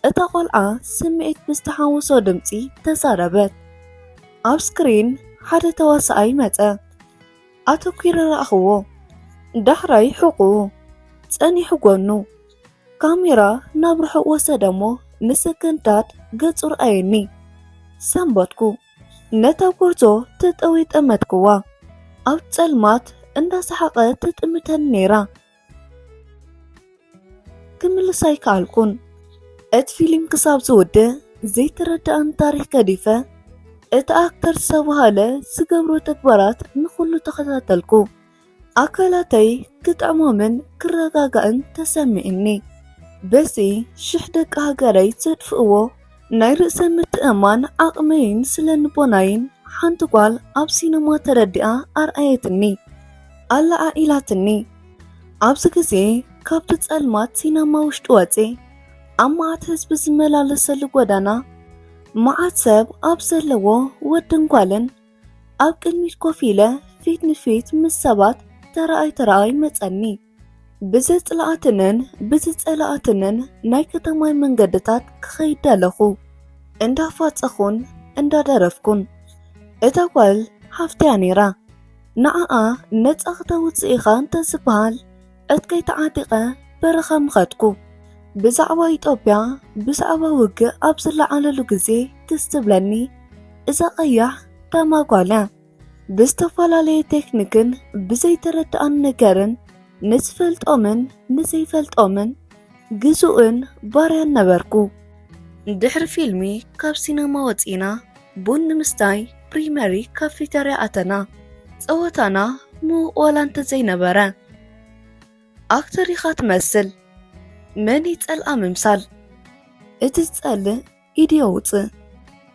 እታ ቆልዓ ስምዒት ብዝተሓወሶ ድምጺ ተዛረበት። ኣብ ስክሪን ሓደ ተዋሳኣይ መጸ። ኣተኲረ ረኣኽዎ። ዳሕራይ ሕቑኡ፣ ጸኒሑ ጎኑ። ካሜራ ናብ ርሑቕ ወሰደ እሞ ንሰከንዳት ገጹ ረኣየኒ። ሰንበድኩ። ነታ ጎርዞ ተጠውየ ጠመትክዋ። ኣብ ጸልማት እንዳሰሓቐት ትጥምተኒ ነይራ። ክምልስ ኣይከኣልኩን። እቲ ፊልም ክሳብ ዝውድእ ዘይተረድኣኒ ታሪኽ ገዲፈ፣ እቲ ኣክተር ዝተባህለ ዝገብሮ ተግባራት ንኹሉ ተኸታተልኩ። ኣካላተይ ክጥዕሞምን ክረጋጋእን ተሰሚዕኒ። በዚ ሽሕ ደቂ ሃገረይ ዘጥፍእዎ ናይ ርእሰ ምትእምማን ዓቕመይን ስነ ልቦናይን ሓንቲ ጓል ኣብ ሲነማ ተረዲኣ ኣርኣየትኒ፣ ኣለዓዒላትኒ። ኣብዚ ግዜ ካብቲ ጸልማት ሲነማ ውሽጢ ወጺ ኣብ መዓት ህዝቢ ዝመላለሰሉ ጎዳና፣ መዓት ሰብ ኣብ ዘለዎ ወድን ጓልን ኣብ ቅድሚት ኮፍ ኢለ ፊት ንፊት ምስ ሰባት ተራኣይ ተራኣይ መጸኒ። ብዘጽለኣትንን ብዝጸለኣትንን ናይ ከተማይ መንገድታት ክኸይድ ደለኹ፣ እንዳፋጸኹን እንዳደረፍኩን። እታ ጓል ሓፍተያ ነይራ። ንዓኣ ነጻ ክተውጽእ ኢኻ እንተዝበሃል፣ ዕጥቀይ ተዓጢቐ በረኻ ምኸድኩ። ብዛዕባ ኢትዮጵያ፣ ብዛዕባ ውግእ ኣብ ዝለዓለሉ ግዜ ትዝ ትብለኒ እዛ ቀያሕ ተማጓልያ። ብዝተፈላለየ ቴክኒክን ብዘይተረድኣን ነገርን ንዝፈልጦምን ንዘይፈልጦምን ግዙእን ባርያን ነበርኩ። ድሕሪ ፊልሚ ካብ ሲነማ ወጺና ቡን ንምስታይ ፕሪመሪ ካፊተርያ ኣተና። ጸወታና ምዉቕ ዋላ እንተዘይነበረ፣ ኣክተር ኢኻ ትመስል፣ መን ይጸልኣ ምምሳል? እቲ ዝጸልእ ኢድ የውጽእ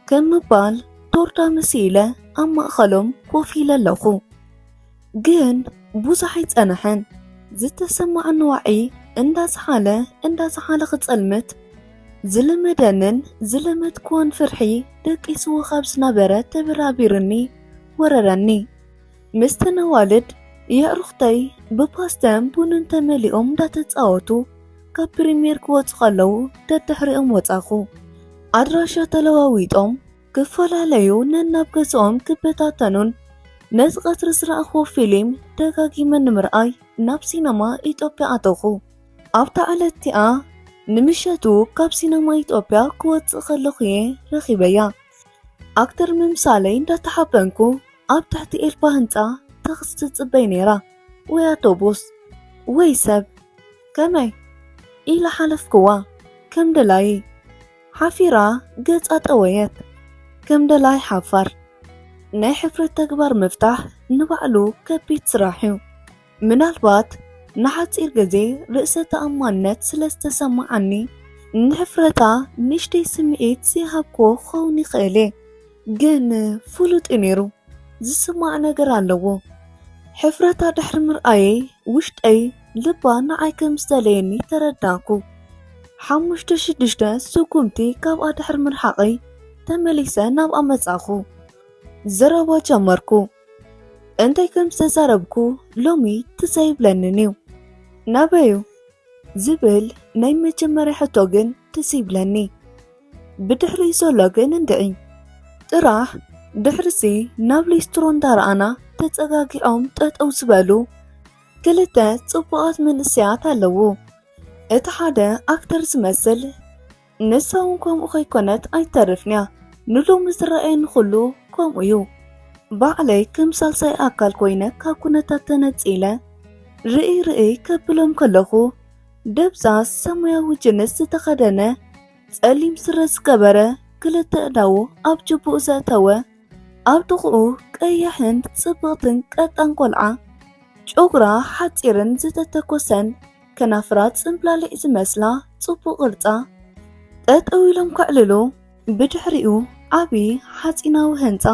ከም ምባል ቶርዳ መሲለ ኣብ ማእከሎም ኮፍ ኢለ ኣለኹ። ግን ብዙሕ ኣይጸንሐን። ዝተሰማዓኒ ዋዒ እንዳዝሓለ እንዳዝሓለ ክጸልምት ዝለመደንን ዝለመድክዎን ፍርሒ ደቂስዎ ካብ ዝነበረ ተበራቢርኒ ወረረኒ። ምስተን ኣዋልድ የዕሩኽተይ ብፓስተን ቡንን ተመሊኦም እንዳተጻወቱ ካብ ፕሪምየር ክወጹ ከለዉ ደድሕሪኦም ወጻኹ። ኣድራሻ ተለዋዊጦም ክፈላለዩ ነናብ ገዝኦም ክበታተኑን ነዚ ቀትሪ ዝረኣኽዎ ፊልም ደጋጊመ ንምርኣይ ናብ ሲነማ ኢትዮጵያ ኣተኹ። ኣብታ ዕለት እቲኣ ንምሸቱ ካብ ሲነማ ኢትዮጵያ ክወጽእ ከለኹ እየ ረኺበያ። ኣክተር ምምሳለይ እንዳተሓበንኩ ኣብ ትሕቲ ኤልፓ ህንጻ ታክሲ ትጽበይ ነይራ፣ ወይ ኣውቶቡስ ወይ ሰብ። ከመይ ኢለ ሓለፍክዋ ከም ደላዪ። ሓፊራ ገጻ ጠወየት ከም ደላዪ ሓፋር። ናይ ሕፍረት ተግባር ምፍታሕ ንባዕሉ ከቢድ ስራሕ እዩ። ምናልባት ንሓጺር ግዜ ርእሰ ተኣማንነት ስለ ዝተሰማዓኒ ንሕፍረታ ንእሽተይ ስምዒት ዘይሃብክዎ ክኸውን ይኽእል እየ፣ ግን ፍሉጥ እዩ ነይሩ። ዝስማዕ ነገር ኣለዎ። ሕፍረታ ድሕሪ ምርኣየይ ውሽጠይ ልባ ንዓይ ከም ዝደለየኒ ተረዳእኩ። ሓሙሽተ ሽዱሽተ ስጉምቲ ካብኣ ድሕሪ ምርሓቐይ ተመሊሰ ናብኣ መጻኹ። ዘረባ ጀመርኩ። እንታይ ከም ዝተዛረብኩ ሎሚ ትዝ ኣይብለንን እዩ። ናበዩ? ዝብል ናይ መጀመርያ ሕቶ ግን ትዝ ይብለኒ። ብድሕሪኡ ዘሎ ግን እንድዒ። ጥራሕ ድሕርሲ ናብ ሊስትሮ እንዳረኣና ተጸጋጊዖም ጠጠው ዝበሉ ክልተ ጽቡቓት መንእሰያት ኣለዉ። እቲ ሓደ ኣክተር ዝመስል፣ ንሳ እውን ከምኡ ከይኮነት ኣይተርፍንያ። ንሎሚ ዝረኣየኒ ኩሉ ከምኡ እዩ። ባዕለይ ከም ሳልሳይ ኣካል ኮይነ ካብ ኩነታት ተነጺለ ርእይ ርእይ ከብሎም ከለኹ፣ ደብዛዝ ሰማያዊ ጅንስ ዝተኸደነ፣ ጸሊም ስረ ዝገበረ፣ ክልተ ኣእዳዉ ኣብ ጅቡኡ ዘእተወ፣ ኣብ ጥቕኡ ቀያሕን ጽብቕትን ቀጣን ቆልዓ፣ ጨጉራ ሓጺርን ዝተተኮሰን ከናፍራ ጽምብላሊዕ ዝመስላ ጽቡቕ ቅርጻ፣ ጠጠው ኢሎም ከዕልሉ፣ ብድሕሪኡ ዓቢ ሓጺናዊ ህንጻ፣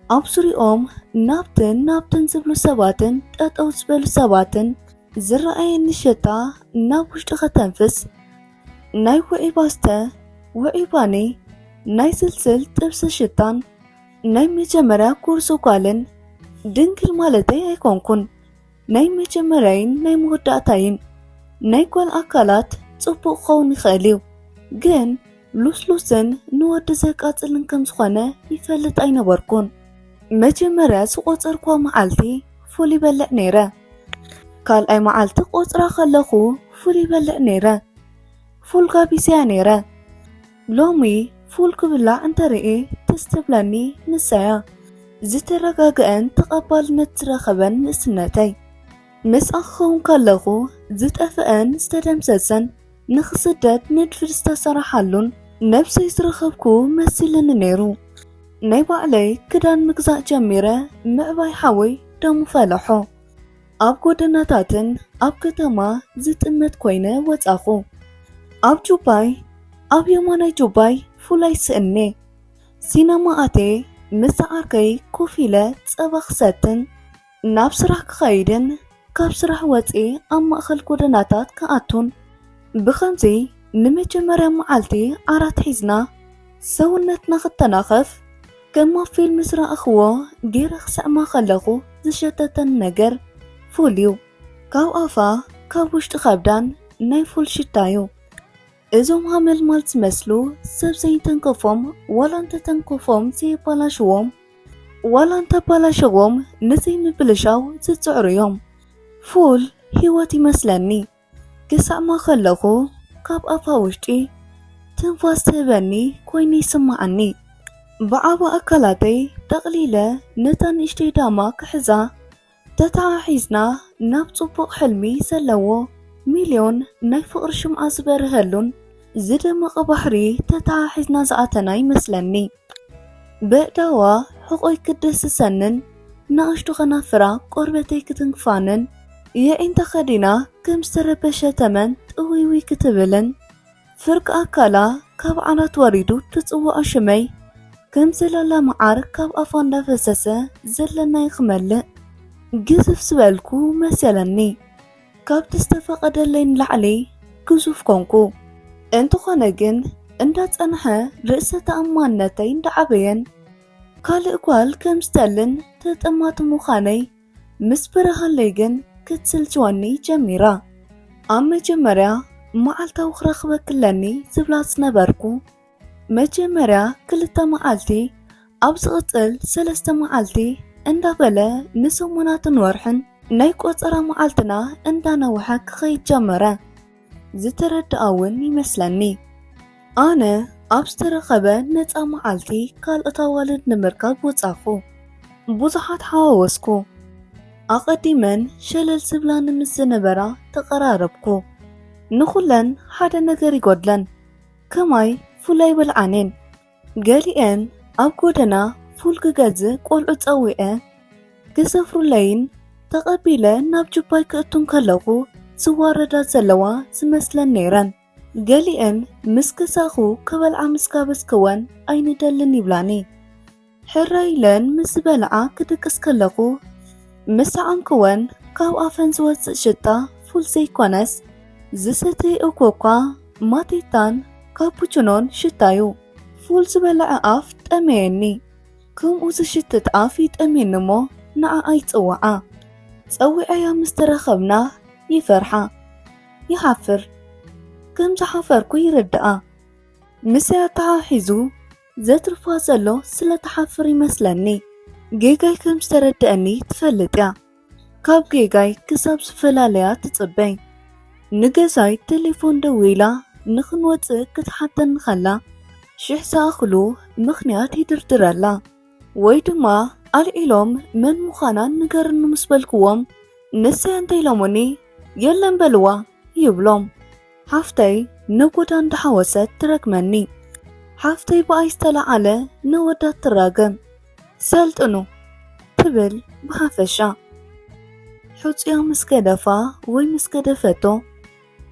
ኣብ ዙሪኦም ናብትን ናብትን ዝብሉ ሰባትን ጠጠው ዝበሉ ሰባትን ዝረኣየኒ ሽታ ናብ ውሽጢ ከተንፍስ፣ ናይ ውዑይ ባስተ፣ ውዑይ ባኒ፣ ናይ ስልስል ጥብሲ ሽታን ናይ መጀመርያ ኩርሱ ጓልን፣ ድንግል ማለተይ ኣይኮንኩን፣ ናይ መጀመርያይን ናይ መወዳእታይን። ናይ ጓል ኣካላት ጽቡቕ ክኸውን ይኽእል እዩ፣ ግን ሉስሉስን ንወዲ ዘቃጽልን ከም ዝኾነ ይፈልጥ ኣይነበርኩን። መጀመርያ ዝቖጸርኩዋ መዓልቲ ፉል ይበልዕ ነይረ። ካልኣይ መዓልቲ ቆጽራ ከለኹ ፉል ይበልዕ ነይረ። ፉል ጋቢሰያ ነይረ። ሎሚ ፉል ክብላዕ እንተርኢ ትዝ ትብለኒ ንሳያ። ዝተረጋግአን ተቐባልነት ዝረኸበን ንእስነተይ። ምስኣ ክኸውን ከለኹ ዝጠፍአን ዝተደምሰሰን ንኽስደድ ንድፊ ዝተሰራሓሉን ነብሰይ ዝረኸብኩ መሲልኒ ነይሩ። ናይ ባዕለይ ክዳን ምግዛእ ጀሚረ ምዕባይ ሓወይ ደሙ ፈለሖ። ኣብ ጎደናታትን ኣብ ከተማ ዝጥመት ኮይነ ወጻኹ። ኣብ ጁባይ፣ ኣብ የማናይ ጁባይ ፉል ኣይስእኔ። ሲነማ ኣትየ ምስ ዓርከይ ኮፍ ኢለ ጸባ ክሰትን ናብ ስራሕ ክኸይድን ካብ ስራሕ ወጺኤ ኣብ ማእከል ጎደናታት ክኣቱን። ብኸምዚ ንመጀመርያ መዓልቲ ዓራት ሒዝና ሰውነትና ክተናኸፍ፣ ከም ኣብ ፊልም ዝረኣኽዎ ገይረ ክስዕማ ከለኹ ዝሸተተኒ ነገር ፉል እዩ። ካብ ኣፋ ካብ ውሽጢ ከብዳን ናይ ፉል ሽታ እዩ። እዞም ሃመልማል ዝመስሉ ሰብ ዘይተንከፎም ዋላ እንተተንከፎም ዘየባላሽዎም ዋላ እንተባላሸዎም ንዘይምብልሻው ዝጽዕሩ እዮም። ፉል ህይወት ይመስለኒ። ክስዕማ ከለኹ ካብ ኣፋ ውሽጢ ትንፋስ ትህበኒ ኮይኑ ይስምዓኒ። ብዓቢ ኣካላተይ ጠቕሊለ ነታ ንእሽተይ ዳማ ክሕዛ ተተሓሒዝና ናብ ጽቡቕ ሕልሚ ዘለዎ ሚልዮን ናይ ፍቕሪ ሽምዓ ዝበርሀሉን ዝደመቐ ባሕሪ ተተሓሒዝና ዝኣተና ይመስለኒ። በእዳዋ ሕቖይ ክድስሰንን ንኣሽቱ ከናፍራ ቆርበተይ ክትንክፋንን የዒንታ ከዲና ከም ዝተረበሸ ተመን ጥውይውይ ክትብልን ፍርቂ ኣካላ ካብ ዓራት ወሪዱ ትጽውዖ ሽመይ ከም ዘላላ መዓር ካብ ኣፋ እንዳፈሰሰ ዘለናይ ክመልእ ግዝፍ ዝበልኩ መሰለኒ። ካብቲ ዝተፈቐደለይ ንላዕሊ ግዙፍ ኮንኩ። እንተኾነ ግን እንዳጸንሐ ርእሰ ተኣማንነተይ እንዳዓበየን ካልእ ጓል ከም ዝደልን ተጠማቲ ምዃነይ ምስ በረሃለይ ግን ክትስልችወኒ ጀሚራ። ኣብ መጀመርያ መዓልታዊ ክረኽበኪ ኣለኒ ዝብላ ዝነበርኩ መጀመርያ ክልተ መዓልቲ ኣብ ዝቕጽል ሰለስተ መዓልቲ እንዳበለ ንሰሙናትን ወርሕን ናይ ቆጸራ መዓልትና እንዳነውሐ ክኸይድ ጀመረ። ዝተረድኣ እውን ይመስለኒ። ኣነ ኣብ ዝተረኸበ ነጻ መዓልቲ ካልኦት ኣዋልድ ንምርካብ ወጻኹ። ብዙሓት ሓዋወስኩ። ኣቐዲመን ሸለል ዝብላኒ ምስ ዝነበራ ተቐራረብኩ። ንኹለን ሓደ ነገር ይጎድለን። ከማይ ፉል ኣይበልዓንን። ገሊኤን ኣብ ጎደና ፉል ክገዝእ ቆልዑ ጸዊዐ ክሰፍሩለይን ተቐቢለ ናብ ጁባይ ክእቱን ከለኹ ዝዋረዳ ዘለዋ ዝመስለን ነይረን። ገሊኤን ምስ ክሳኹ ክበልዓ ምስ ጋበዝክወን ኣይንደልን ይብላኒ። ሕራይ ኢለን ምስ ዝበልዓ ክድቅስ ከለኹ ምስ ሰዓምክወን ካብ ኣፈን ዝወጽእ ሽታ ፉል ዘይኮነስ ዝሰተይኦ ኮካ፣ ማቴታን ካፑችኖን ሽታዩ። ፉል ዝበልዐ ኣፍ ጠመየኒ። ከምኡ ዝሽትት ኣፍ ይጠምየኒ እሞ ንዓኣ ይጽውዓ። ጸዊዐያ ምስ ተራኸብና ይፈርሓ። ይሓፍር። ከም ዝሓፈርኩ ይርድኣ። ምስያ ተሓሒዙ ዘትርፋ ዘሎ ስለ ትሓፍር ይመስለኒ። ጌጋይ ከም ዝተረድኣኒ ትፈልጥ እያ። ካብ ጌጋይ ክሳብ ዝፈላለያ ትጽበይ። ንገዛይ ቴሌፎን ደዊላ ንኽንወጽእ ክትሓተኒ ከላ ሽሕ ዝኣኽሉ ምኽንያት ይድርድረላ። ወይ ድማ ኣልዒሎም መን ምዃና ንገርኒ ምስ በልክዎም ንሰይ እንተ ኢሎሙኒ የለን በልዋ ይብሎም። ሓፍተይ ነጎዳ እንዳሓወሰት ትረግመኒ። ሓፍተይ ብኣይ ዝተለዓለ ነወዳት ትራገም። ሰልጥኑ ትብል ብሓፈሻ። ሕጹያ ምስ ገደፋ ወይ ምስ ገደፈቶ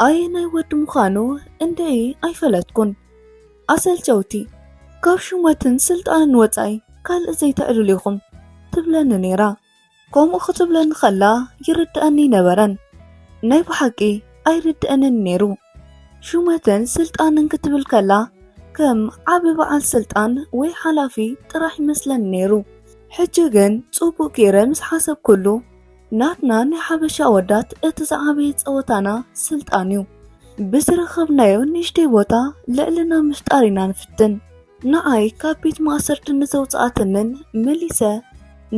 ኣየናይ ወዲ ምዃኑ እንድዒ ኣይፈለጥኩን። ኣሰልቸውቲ፣ ካብ ሹመትን ስልጣንን ወጻኢ ካልእ ዘይተዕልሉ ኢኹም ትብለኒ ነይራ። ከምኡ ክትብለኒ ከላ ይርድኣኒ ኣይነበረን። ናይ ብሓቂ ኣይርድኣንን ነይሩ። ሹመትን ስልጣንን ክትብል ከላ ከም ዓቢ በዓል ስልጣን ወይ ሓላፊ ጥራሕ ይመስለኒ ነይሩ። ሕጂ ግን ጽቡቕ ገይረ ምስ ሓሰብኩሉ ናትና ናይ ሓበሻ ኣወዳት እቲ ዝዓበየ ጸወታና ስልጣን እዩ። ብዝረኸብናዮ ንእሽተይ ቦታ ልዕልና ምፍጣር ኢና ንፍትን። ንዓይ ካብ ቤት ማእሰርቲ ንዘውጽኣትንን መሊሰ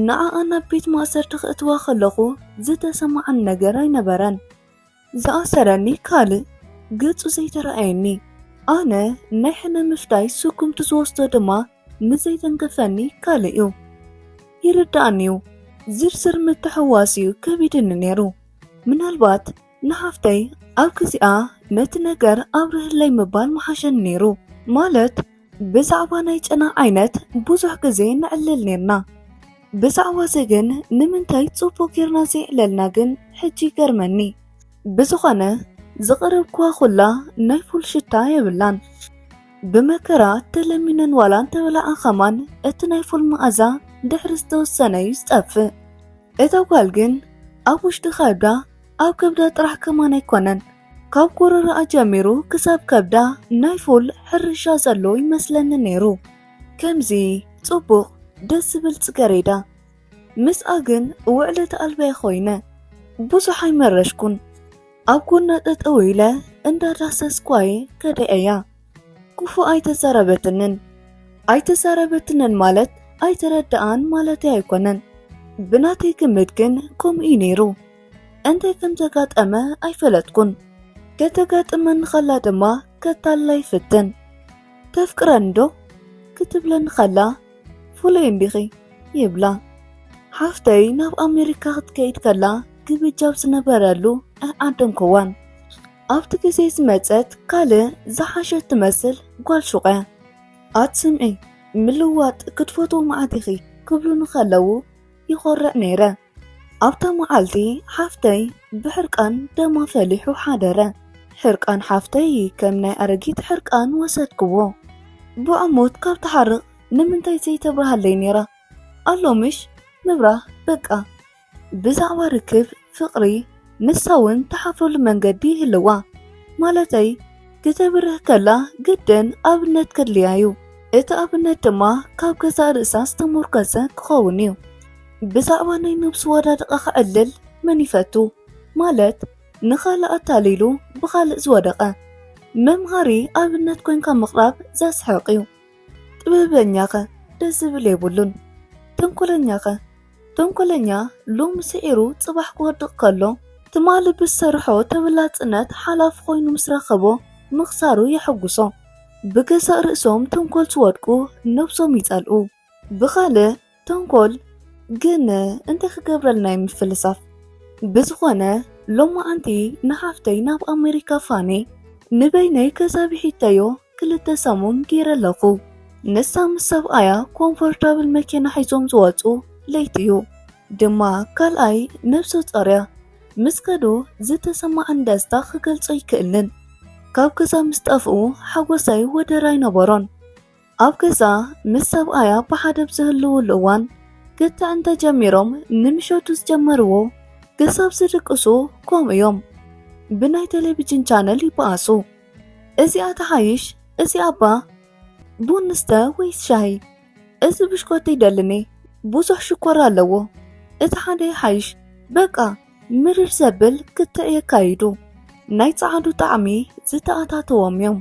ንዓኣ ናብ ቤት ማእሰርቲ ክእትዋ ከለኹ ዝተሰማዓኒ ነገር ኣይነበረን። ዝኣሰረኒ ካልእ፣ ገጹ ዘይተረኣየኒ። ኣነ ናይ ሕነ ምፍዳይ ስጉምቲ ዝወስዶ ድማ ንዘይተንከፈኒ ካልእ እዩ። ይርድኣኒ እዩ። ዝርዝር ምትሕውዋስ እዩ ከቢድኒ ነይሩ። ምናልባት ንሓፍተይ ኣብ ግዜኣ ነቲ ነገር ኣብርህለይ ምባል ምሓሸኒ ነይሩ። ማለት ብዛዕባ ናይ ጨና ዓይነት ብዙሕ ግዜ ነዕልል ነይርና። ብዛዕባ እዚ ግን ንምንታይ ጽቡቕ ጌርና ዘየዕለልና ግን ሕጂ ይገርመኒ። ብዝኾነ ዝቐረብክዋ ኩላ ናይ ፉል ሽታ የብላን። ብመከራ ተለሚነን ዋላ እንተበላዓ ከማን እቲ ናይ ፉል መኣዛ ድሕሪ ዝተወሰነ እዩ ዝጠፍእ። እታ ጓል ግን ኣብ ውሽጢ ከብዳ ኣብ ከብዳ ጥራሕ ከማን ኣይኮነን፣ ካብ ጎረሮኣ ጀሚሩ ክሳብ ከብዳ ናይ ፉል ሕርሻ ዘሎ ይመስለኒ ነይሩ። ከምዚ ጽቡቕ ደስ ዝብል ጽገሬዳ። ምስኣ ግን ውዕለቲ ኣልባየ ኮይነ። ብዙሕ ኣይመረሽኩን። ኣብ ጎና ጠጠው ኢለ እንዳዳሰስኳ እየ ከደዐያ። ክፉእ ኣይተዛረበትንን። ኣይተዛረበትንን ማለት ኣይተረድኣን ማለተይ ኣይኮነን። ብናተይ ግምት ግን ከምኡ እዩ ነይሩ። እንታይ ከም ዘጋጠመ ኣይፈለጥኩን። ከተጋጥመኒ ከላ ድማ ከታልላ ይፍትን። "ተፍቅረኒ ዶ?" ክትብለኒ ከላ፣ "ፍሉይ እንዲኺ?" ይብላ። ሓፍተይ ናብ ኣሜሪካ ክትከይድ ከላ ግብጃ ኣብ ዝነበረሉ ኣይዓደምክዋን። ኣብቲ ግዜ ዝመጸት ካልእ ዝሓሸት ትመስል ጓል ሹቕ እያ። "ኣትስምዒ፣ ምልዋጥ ክትፈትዎ መዓት ኢኺ?" ክብሉኒ ከለዉ ይኾርዕ ነይረ። ኣብታ መዓልቲ ሓፍተይ ብሕርቃን ደማ ፈሊሑ ሓደረ። ሕርቃን ሓፍተይ ከም ናይ ኣረጊት ሕርቃን ወሰድክዎ። ብዕሙት ካብ ትሓርቕ ንምንታይ ዘይተብርሃለይ ነይራ? ኣሎ ምሽ ምብራህ በቃ። ብዛዕባ ርክብ፣ ፍቕሪ፣ ንሳ እውን ትሓፍረሉ መንገዲ ይህልዋ። ማለተይ፣ ክተብርህ ከላ ግድን ኣብነት ከድልያ እዩ። እቲ ኣብነት ድማ ካብ ገዛእ ርእሳ ዝተሞርከሰ ክኸውን እዩ። ብዛዕባ ናይ ነብሱ ወዳድቓ ክዕልል መን ይፈቱ? ማለት፣ ንኻልእ ኣታሊሉ ብኻልእ ዝወደቐ። መምሃሪ ኣብነት ኮንካ ምቕራብ ዘስሕቕ እዩ። ጥበበኛኸ ደስ ዝብል የብሉን። ተንኮለኛኸ? ተንኮለኛ ሎሚ ስዒሩ ጽባሕ ክወድቕ ከሎ፣ ትማሊ ብዝሰርሖ ተበላጽነት ሓላፊ ኮይኑ ምስ ረኸቦ ምኽሳሩ የሐጉሶ። ብገዛእ ርእሶም ተንኮል ዝወድቁ ነብሶም ይጸልኡ። ብኻልእ ተንኮል ግን እንታይ ክገብረልና እዩ ምፍልሳፍ? ብዝኾነ ሎማዓንቲ ንሓፍተይ ናብ ኣሜሪካ ፋኔ ንበይነይ ገዛ ብሒተዮ ክልተ ሰሙን ገይረ ኣለኹ። ንሳ ምስ ሰብኣያ ኮምፎርታብል መኪና ሒዞም ዝወጹ ለይቲ እዩ። ድማ ካልኣይ ነብሰ ጾር እያ። ምስ ከዱ ዝተሰማዓን ደስታ ክገልጾ ኣይክእልን። ካብ ገዛ ምስ ጠፍኡ ሓጎሰይ ወደር ኣይነበሮን። ኣብ ገዛ ምስ ሰብኣያ ብሓደ ኣብ ዝህልውሉ እዋን ክትዕ እንተጀሚሮም ንምሸቱ ዝጀመርዎ ክሳብ ዝድቅሱ ከምኡ እዮም። ብናይ ቴሌቪዥን ቻነል ይበኣሱ። "እዚኣ ትሓይሽ፣ እዚኣ እባ ቡን ንስተ ወይስ ሻሂ? እዚ ብሽኮቲ ይደልኒ፣ ብዙሕ ሽኮር ኣለዎ። እቲ ሓደ ይሓይሽ፣ በቃ ምርር ዘብል ክትዕ የካይዱ። ናይ ጸዓዱ ጣዕሚ ዝተኣታተዎም እዮም።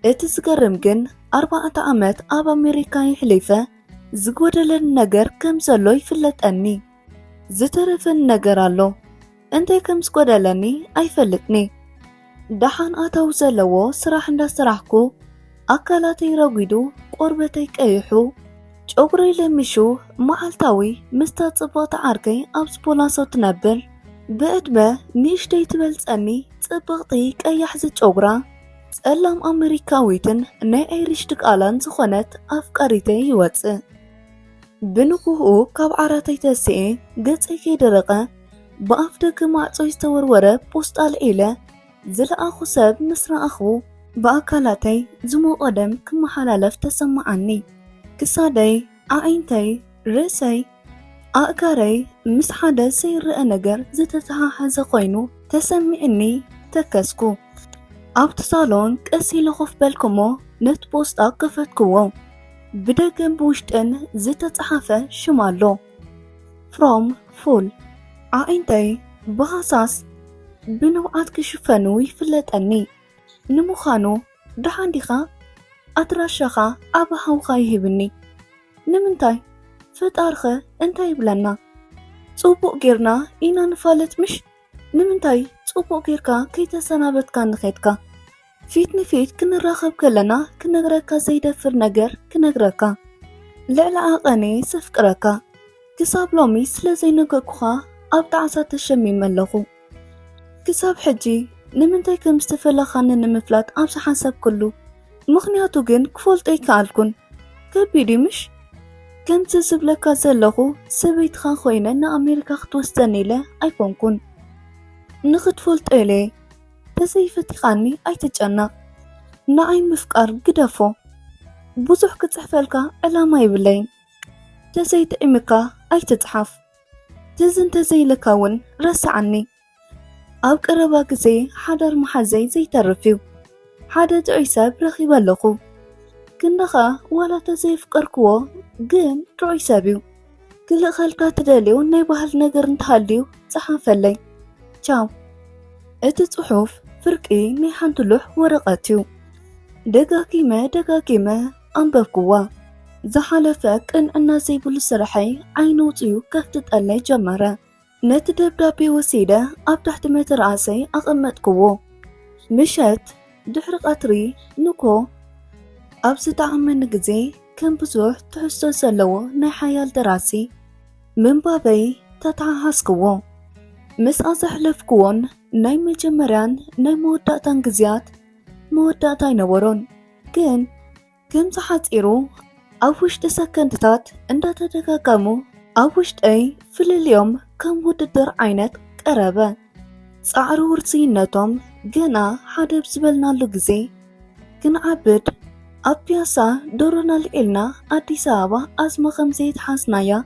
እቲ ዝገርም ግን ኣርባዕተ ዓመት ኣብ ኣሜሪካ የሕሊፈ ዝጎደለኒ ነገር ከም ዘሎ ይፍለጠኒ። ዝተረፈኒ ነገር ኣሎ፣ እንታይ ከም ዝጎደለኒ ኣይፈልጥኒ። ደሓን ኣታዊ ዘለዎ ስራሕ እንዳሰራሕኩ ኣካላተይ ረጒዱ፣ ቆርበተይ ቀይሑ፣ ጨጉረይ ለሚሹ፣ መዓልታዊ ምስታ ጽብቕቲ ዓርከይ ኣብ ስፖላሶ ትነብር፣ ብዕድመ ንእሽተይ ትበልጸኒ ጽብቕቲ ቀያሕ ዝጨጉራ ጸላም ኣመሪካዊትን ናይ ኣይሪሽ ድቃላን ዝኾነት ኣፍቃሪተይ ይወጽእ። ብንግህኡ ካብ ዓራተይ ተሲኤ ገጸይ ከይደረቐ ብኣፍ ደገ ማዕጾ ዝተወርወረ ፖስጣ ኣልዒለ ዝለኣኹ ሰብ ምስ ረኣኹ ብኣካላተይ ዝሞቐ ደም ክመሓላለፍ ተሰማዓኒ። ክሳደይ፣ ኣዒንተይ፣ ርእሰይ፣ ኣእጋረይ ምስ ሓደ ዘይረኣ ነገር ዝተተሓሓዘ ኮይኑ ተሰሚዕኒ ተከስኩ። ኣብቲ ሳሎን ቀስ ኢለ ኮፍ በልኩሞ ነቲ ፖስጣ ከፈትክዎ። ብደገን ብውሽጥን ዝተጻሓፈ ሽም ኣሎ። ፍሮም ፉል። ኣዒንተይ ብሃሳስ ብንብዓት ክሽፈኑ ይፍለጠኒ። ንምዃኑ ደሓን ዲኻ? ኣድራሻኻ ዓቢ ሓውኻ ይህብኒ። ንምንታይ? ፈጣርኸ እንታይ ይብለና? ጽቡቕ ጌርና ኢና ንፋለጥ ምሽ? ንምንታይ ጽቡቕ ጌርካ ከይተሰናበትካኒ ኸድካ? ፊት ንፊት ክንራኸብ ከለና ክነግረካ ዘይደፍር ነገር ክነግረካ። ልዕሊ ዓቐነይ ዘፍቅረካ። ክሳብ ሎሚ ስለ ዘይነገርኩኻ ኣብ ጣዕሳ ተሸሚመ ኣለኹ። ክሳብ ሕጂ ንምንታይ ከም ዝተፈለኻኒ ንምፍላጥ ኣብ ዝሓሰብክሉ፣ ምኽንያቱ ግን ክፈልጦ ኣይከኣልኩን። ከቢድ እዩ ምሽ? ከምዚ ዝብለካ ዘለኹ ሰበይትኻ ኮይነ ንኣሜሪካ ክትወስደኒ ኢለ ኣይኮንኩን። ንኽትፈልጦ ኢለ እየ። ተዘይፈቲኻኒ ኣይትጨነቕ። ንዓይ ምፍቃር ግደፎ። ብዙሕ ክጽሕፈልካ ዕላማ የብለይን። ተዘይጥዒምካ ኣይትጽሓፍ። ትዝ እንተዘይልካ እውን ረስዓኒ። ኣብ ቀረባ ግዜ ሓዳር መሓዘይ ዘይተርፍ እዩ። ሓደ ጥዑይ ሰብ ረኺበ ኣለኹ። ክንድኻ ዋላ ተዘየፍቀርክዎ ግን ጥዑይ ሰብ እዩ። ክልእኸልካ ትደልዮ ናይ ባህል ነገር እንተሃልዩ ጸሓፈለይ። ቻው። እቲ ጽሑፍ ፍርቂ ናይ ሓንቲ ሉሕ ወረቐት እዩ። ደጋጊመ ደጋጊመ ኣንበብክዋ። ዝሓለፈ ቅንዕና ዘይብሉ ስርሐይ ዓይኒ ኣውጺኡ ከፍጥጠለይ ጀመረ። ነቲ ደብዳቤ ወሲደ ኣብ ትሕቲ መተርኣሰይ ኣቐመጥክዎ። ምሸት፣ ድሕሪ ቀትሪ፣ ንግሆ፣ ኣብ ዝጠዓመኒ ግዜ ከም ብዙሕ ትሕዝቶ ዘለዎ ናይ ሓያል ደራሲ ምንባበይ ተተሓሓዝክዎ። ምስኣ ዘሕለፍክዎን ናይ መጀመርያን ናይ መወዳእታን ግዜያት መወዳእታ ኣይነበሮን። ግን ከምዚ ሓጺሩ ኣብ ውሽጢ ሰከንድታት እንዳተደጋገሙ ኣብ ውሽጠይ ፍልልዮም ከም ውድድር ዓይነት ቀረበ። ጻዕሪ ውርዝይነቶም ገና ሓደ ኣብ ዝበልናሉ ግዜ ክንዓብድ ኣብ ፒያሳ ዶሮና ኣልዒልና ኣዲስ ኣበባ ኣዝማ ከም ዘይተሓዝናያ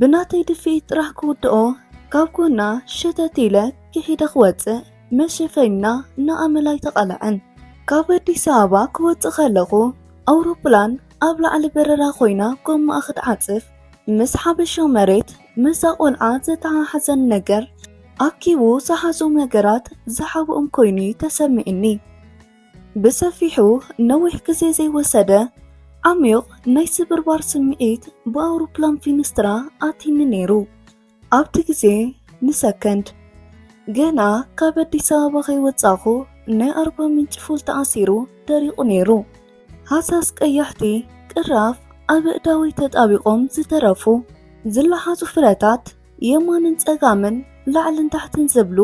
ብናተይ ድፍኢት ጥራሕ ክውድኦ ካብ ጎና ሸተት ኢለ ክሒደ ክወጽእ መሸፈኛ ንኣመል ኣይተቓልዐን። ካብ ኣዲስ ኣበባ ክወጽእ ከለኹ ኣውሮፕላን ኣብ ላዕሊ በረራ ኮይና ጎማኣ ክትዓጽፍ ምስ ሓበሻ መሬት ምስዛ ቆልዓ ዘተሓሓዘን ነገር ኣኪቡ ዝሓዞም ነገራት ዝሓብኦም ኮይኑ እዩ ተሰሚዕኒ። ብሰፊሑ ነዊሕ ግዜ ዘይወሰደ ዓሚቕ ናይ ስብርባር ስምዒት ብኣውሮፕላን ፊንስትራ ኣትዩኒ ነይሩ። ኣብቲ ግዜ ንሰከንድ ገና ካብ ኣዲስ ኣበባ ከይወጻኹ ናይ ኣርባ ምንጭ ፉል ተኣሲሩ ደሪቑ ነይሩ። ሃሳስ ቀያሕቲ ቅራፍ ኣብ ኣእዳወይ ተጣቢቖም ዝተረፉ ዝለሓሱ ፍረታት የማንን ጸጋምን ላዕልን ታሕትን ዝብሉ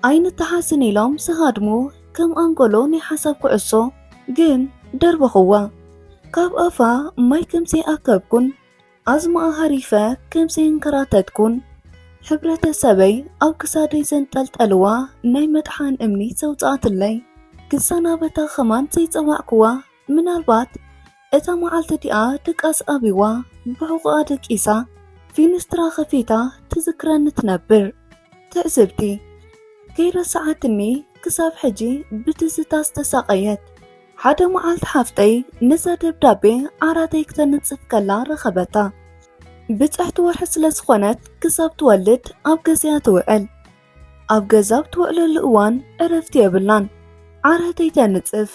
ኣይንተሓዝን ኢሎም ዝሃድሙ ከም ኣንጎሎ ናይ ሓሳብ ኩዕሶ ግን ደርበኽዋ። ካብ ኣፋ ማይ ከም ዘይኣከብኩን ኣዝማኣ ሃሪፈ ከም ዘየንከራተትኩን፣ ሕብረተሰበይ ኣብ ክሳደይ ዘንጠልጠልዋ ናይ መጥሓን እምኒ ዘውጽኣትለይ ክሰናበታ ከማን ዘይጸዋዕክዋ፣ ምናልባት እታ መዓልቲ እቲኣ ድቃስ ኣብይዋ ብሕቖኣ ደቂሳ ፊንስትራ ከፊታ ትዝክረኒ ትነብር። ትዕዝብቲ ከይረስዓትኒ ክሳብ ሕጂ ብትዝታ ዝተሳቐየት። ሓደ መዓልቲ ሓፍተይ ነዛ ደብዳቤ ዓራተይ ክተንጽፍ ከላ ረኸበታ። ብጽሕቲ ወርሒ ስለ ዝኾነት ክሳብ ትወልድ ኣብ ገዛ'ያ ትውዕል። ኣብ ገዛ ኣብ ትውዕለሉ እዋን ዕረፍቲ የብላን። ዓራተይ ተንጽፍ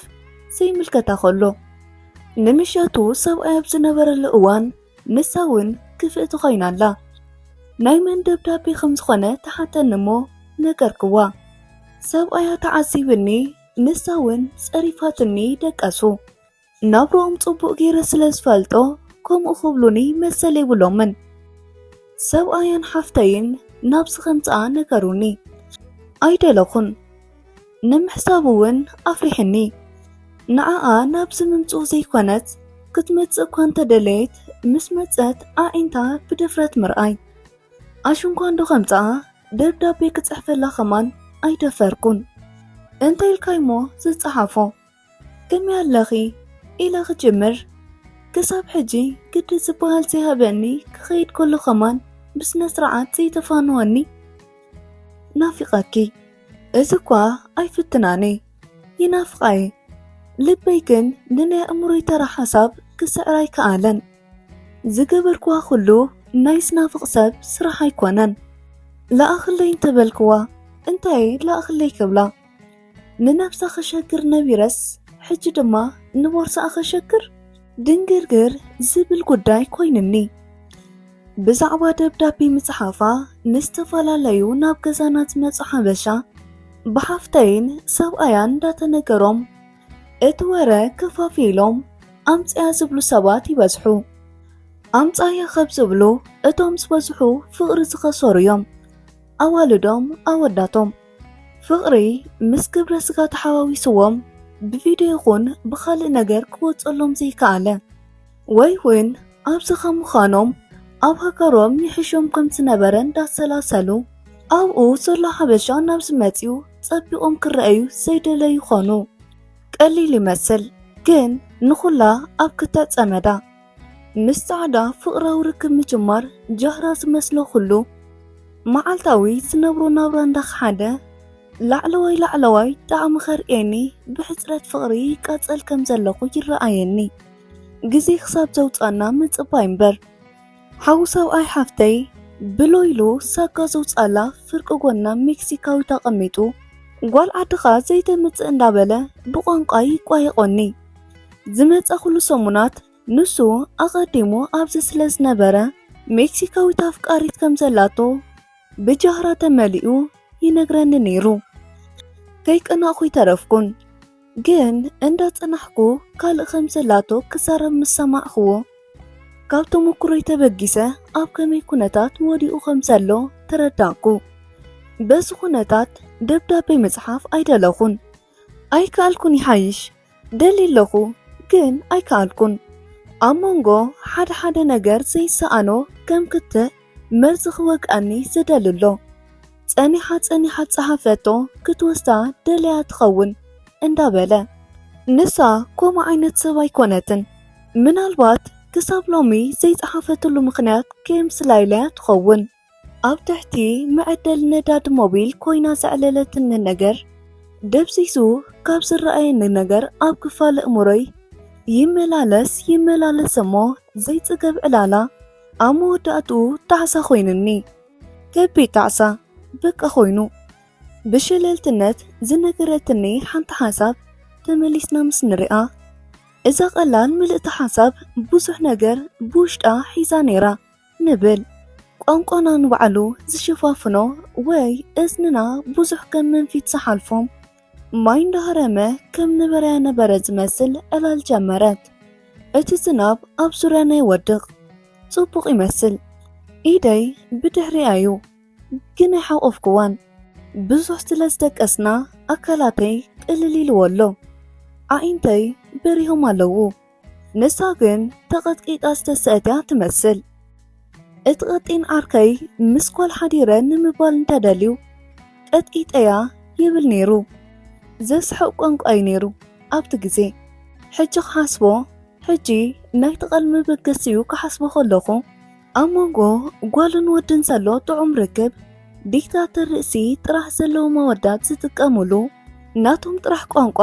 ዘይምልከታ ከሎ። ንምሸቱ ሰብኣይ ኣብ ዝነበረሉ እዋን ንሳ እውን ክፍእቲ ኮይና ኣላ። ናይ መን ደብዳቤ ከም ዝኾነ ተሓተኒ እሞ ነገርክዋ። ሰብኣያ ተዓዚብኒ፣ ንሳ እውን ጸሪፋትኒ ደቀሱ። ናብርኦም ጽቡቕ ገይረ ስለ ዝፈልጦ ከምኡ ክብሉኒ መሰል የብሎምን። ሰብኣያን ሓፍተይን ናብዚ ከምጽኣ ነገሩኒ። ኣይደለኹን። ንምሕሳብ እውን ኣፍሪሕኒ። ንዓኣ ናብዚ ምምጽኡ ዘይኮነስ ክትመጽእ እኳ እንተደለየት ምስ መጸት ኣዒንታ ብድፍረት ምርኣይ። ኣሽንኳ እንዶ ከምጽኣ ደብዳቤ ክጽሕፈላ ከማን ኣይደፈርኩን። እንታይ ኢልካይ እሞ ዝጸሓፎ? ከመይ ኣለኺ ኢለ ክጅምር፣ ክሳብ ሕጂ ግዲ ዝበሃል ዘይሃበኒ ክኸይድ ከሎ ከማን ብስነ ስርዓት ዘይተፋነወኒ። ናፊቐኪ። እዚ እኳ ኣይፍትናን እየ፣ ይናፍቓ እየ። ልበይ ግን ንናይ ኣእምሮይ ተራ ሓሳብ ክስዕር ኣይከኣለን። ዝገበርክዋ ኩሉ ናይ ዝናፍቕ ሰብ ስራሕ ኣይኮነን። ለኣኽለይ እንተበልክዋ፣ እንታይ እየ ለኣኽለይ ክብላ? ንነብሳ ከሸግር ነቢረስ፣ ሕጂ ድማ ንቦርስኣ ከሸግር? ድንግርግር ዝብል ጉዳይ ኮይኑኒ። ብዛዕባ ደብዳቤ ምጽሓፋ ንዝተፈላለዩ ናብ ገዛና ዝመጹ ሓበሻ ብሓፍተይን ሰብኣያን እንዳተነገሮም እቲ ወረ ከፋፊሎም ኣምጽያ ዝብሉ ሰባት ይበዝሑ። ኣምጻያ ካብ ዝብሉ እቶም ዝበዝሑ ፍቕሪ ዝኸሰሩ እዮም። ኣዋልዶም ኣወዳቶም ፍቕሪ ምስ ግብረ ስጋ ተሓዋዊስዎም ብቪድዮ ይኹን ብኻልእ ነገር ክወጸሎም ዘይከኣለ ወይ እውን ኣብዚ ከም ምዃኖም ኣብ ሃገሮም ይሕሾም ከም ዝነበረ እንዳሰላሰሉ ኣብኡ ዘሎ ሓበሻ ናብዚ መጺኡ ጸቢቖም ክረኣዩ ዘይደለዩ ይኾኑ። ቀሊል ይመስል፣ ግን ንኹላ ኣብ ክተጸመዳ ምስ ጻዕዳ ፍቕራዊ ርክብ ምጅማር ጃህራ ዝመስሎ ኩሉ፣ መዓልታዊ ዝነብሮ ናብራ እንዳኸሓደ፣ ላዕለዋይ ላዕለዋይ ጣዕሚ ከርእየኒ ብሕጽረት ፍቕሪ ይቃጸል ከም ዘለኹ ይረኣየኒ። ግዜ ክሳብ ዘውጻና ምጽባይ እምበር። ሓው ሰብኣይ ሓፍተይ ብሎ ኢሉ ሳጋ ዘውጻላ ፍርቂ ጎና ሜክሲካዊት ኣቐሚጡ፣ ጓል ዓድኻ ዘይተምጽእ እንዳበለ ብቋንቋ ይቋየቖኒ። ዝመጻኹሉ ሰሙናት ንሱ ኣቐዲሙ ኣብዚ ስለ ዝነበረ፣ ሜክሲካዊት ኣፍቃሪት ከም ዘላቶ ብጃህራ ተመሊኡ ይነግረኒ ነይሩ። ከይቀናእኹ ይተረፍኩን፣ ግን እንዳጸናሕኩ ካልእ ከም ዘላቶ ክዛረብ ምስ ሰማዕኽዎ፣ ካብ ተመኩሮይ ተበጊሰ ኣብ ከመይ ኩነታት ወዲቑ ከም ዘሎ ተረዳእኩ። በዚ ኩነታት ደብዳቤ ምጽሓፍ ኣይደለኹን። ኣይከኣልኩን ይሓይሽ፣ ደልየ ኣለኹ፣ ግን ኣይከኣልኩን። ኣብ መንጎ ሓደ ሓደ ነገር ዘይሰኣኖ ከም ክትዕ መርዚ ክወግኣኒ ዝደሊ ኣሎ። ጸኒሓ ጸኒሓ ዝጸሓፈቶ ክትወስዳ ደልያ ትኸውን እንዳበለ። ንሳ ከምኡ ዓይነት ሰብ ኣይኮነትን። ምናልባት ክሳብ ሎሚ ዘይጸሓፈትሉ ምኽንያት ከየምስላ ኢላያ ትኸውን። ኣብ ትሕቲ መዐደሊ ነዳዲ ሞቢል ኮይና ዘዕለለትኒ ነገር ደብዚዙ ካብ ዝረኣየኒ ነገር ኣብ ክፋል ኣእምሮይ ይመላለስ ይመላለስ እሞ ዘይጽገብ ዕላላ ኣብ መወዳእትኡ ጣዕሳ ኮይኑኒ። ከቢድ ጣዕሳ በቃ ኮይኑ። ብሸለልትነት ዝነገረትኒ ሓንቲ ሓሳብ ተመሊስና ምስ ንሪኣ፣ እዛ ቀላል ምልእቲ ሓሳብ ብዙሕ ነገር ብውሽጣ ሒዛ ነይራ ንብል። ቋንቋና ንባዕሉ ዝሸፋፍኖ ወይ እዝንና ብዙሕ ከም መንፊት ዝሓልፎም ማይ እንዳሃረመ ከም ነበረያ ነበረ ዝመስል ዕላል ጀመረት። እቲ ዝናብ ኣብ ዙርያና ይወድቕ። ጽቡቕ ይመስል። ኢደይ ብድሕሪኣ እዩ፣ ግን ኣይሓቆፍኩዋን። ብዙሕ ስለ ዝደቀስና ኣካላተይ ቅልል ኢልዎ ኣሎ። ኣዒንተይ በሪሆም ኣለዉ። ንሳ ግን ተቐጥቂጣ ዝተሰአትያ ትመስል። እቲ ቀጢን ዓርከይ ምስ ጓል ሓዲረ ንምባል እንተደልዩ፣ ቀጥቂጠያ ይብል ነይሩ። ዘስሕቕ ቋንቋ እዩ ነይሩ ኣብቲ ግዜ። ሕጂ ክሓስቦ፣ ሕጂ ናይቲ ቃል መበገሲኡ ክሓስቦ ከለኹ፣ ኣብ መንጎ ጓልን ወድን ዘሎ ጥዑም ርክብ፣ ዲክታተር ርእሲ ጥራሕ ዘለዎም ኣወዳት ዝጥቀሙሉ፣ ናቶም ጥራሕ ቋንቋ፣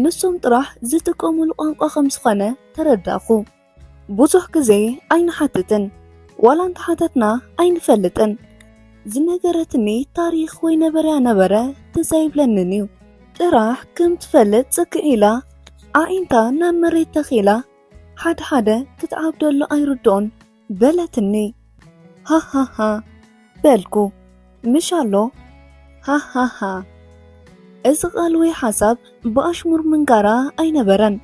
ንሶም ጥራሕ ዝጥቀሙሉ ቋንቋ ከም ዝኾነ ተረዳእኹ። ብዙሕ ግዜ ኣይንሓትትን፣ ዋላ እንተሓተትና ኣይንፈልጥን። ዝነገረትኒ ታሪኽ ወይ ነበረያ ነበረ ትዝ ኣይብለንን እዩ። ጥራሕ ከም ትፈልጥ ጽግዕ ኢላ፣ ኣዒንታ ናብ መሬት ተኺላ፣ ሓደ ሓደ ክትዓብደሉ ኣይርድኦን በለትኒ። ሃሃሃ በልኩ። ምሽ ኣሎ? ሃሃሃ። እዚ ቃል ወይ ሓሳብ ብኣሽሙር ምንጋራ ኣይነበረን።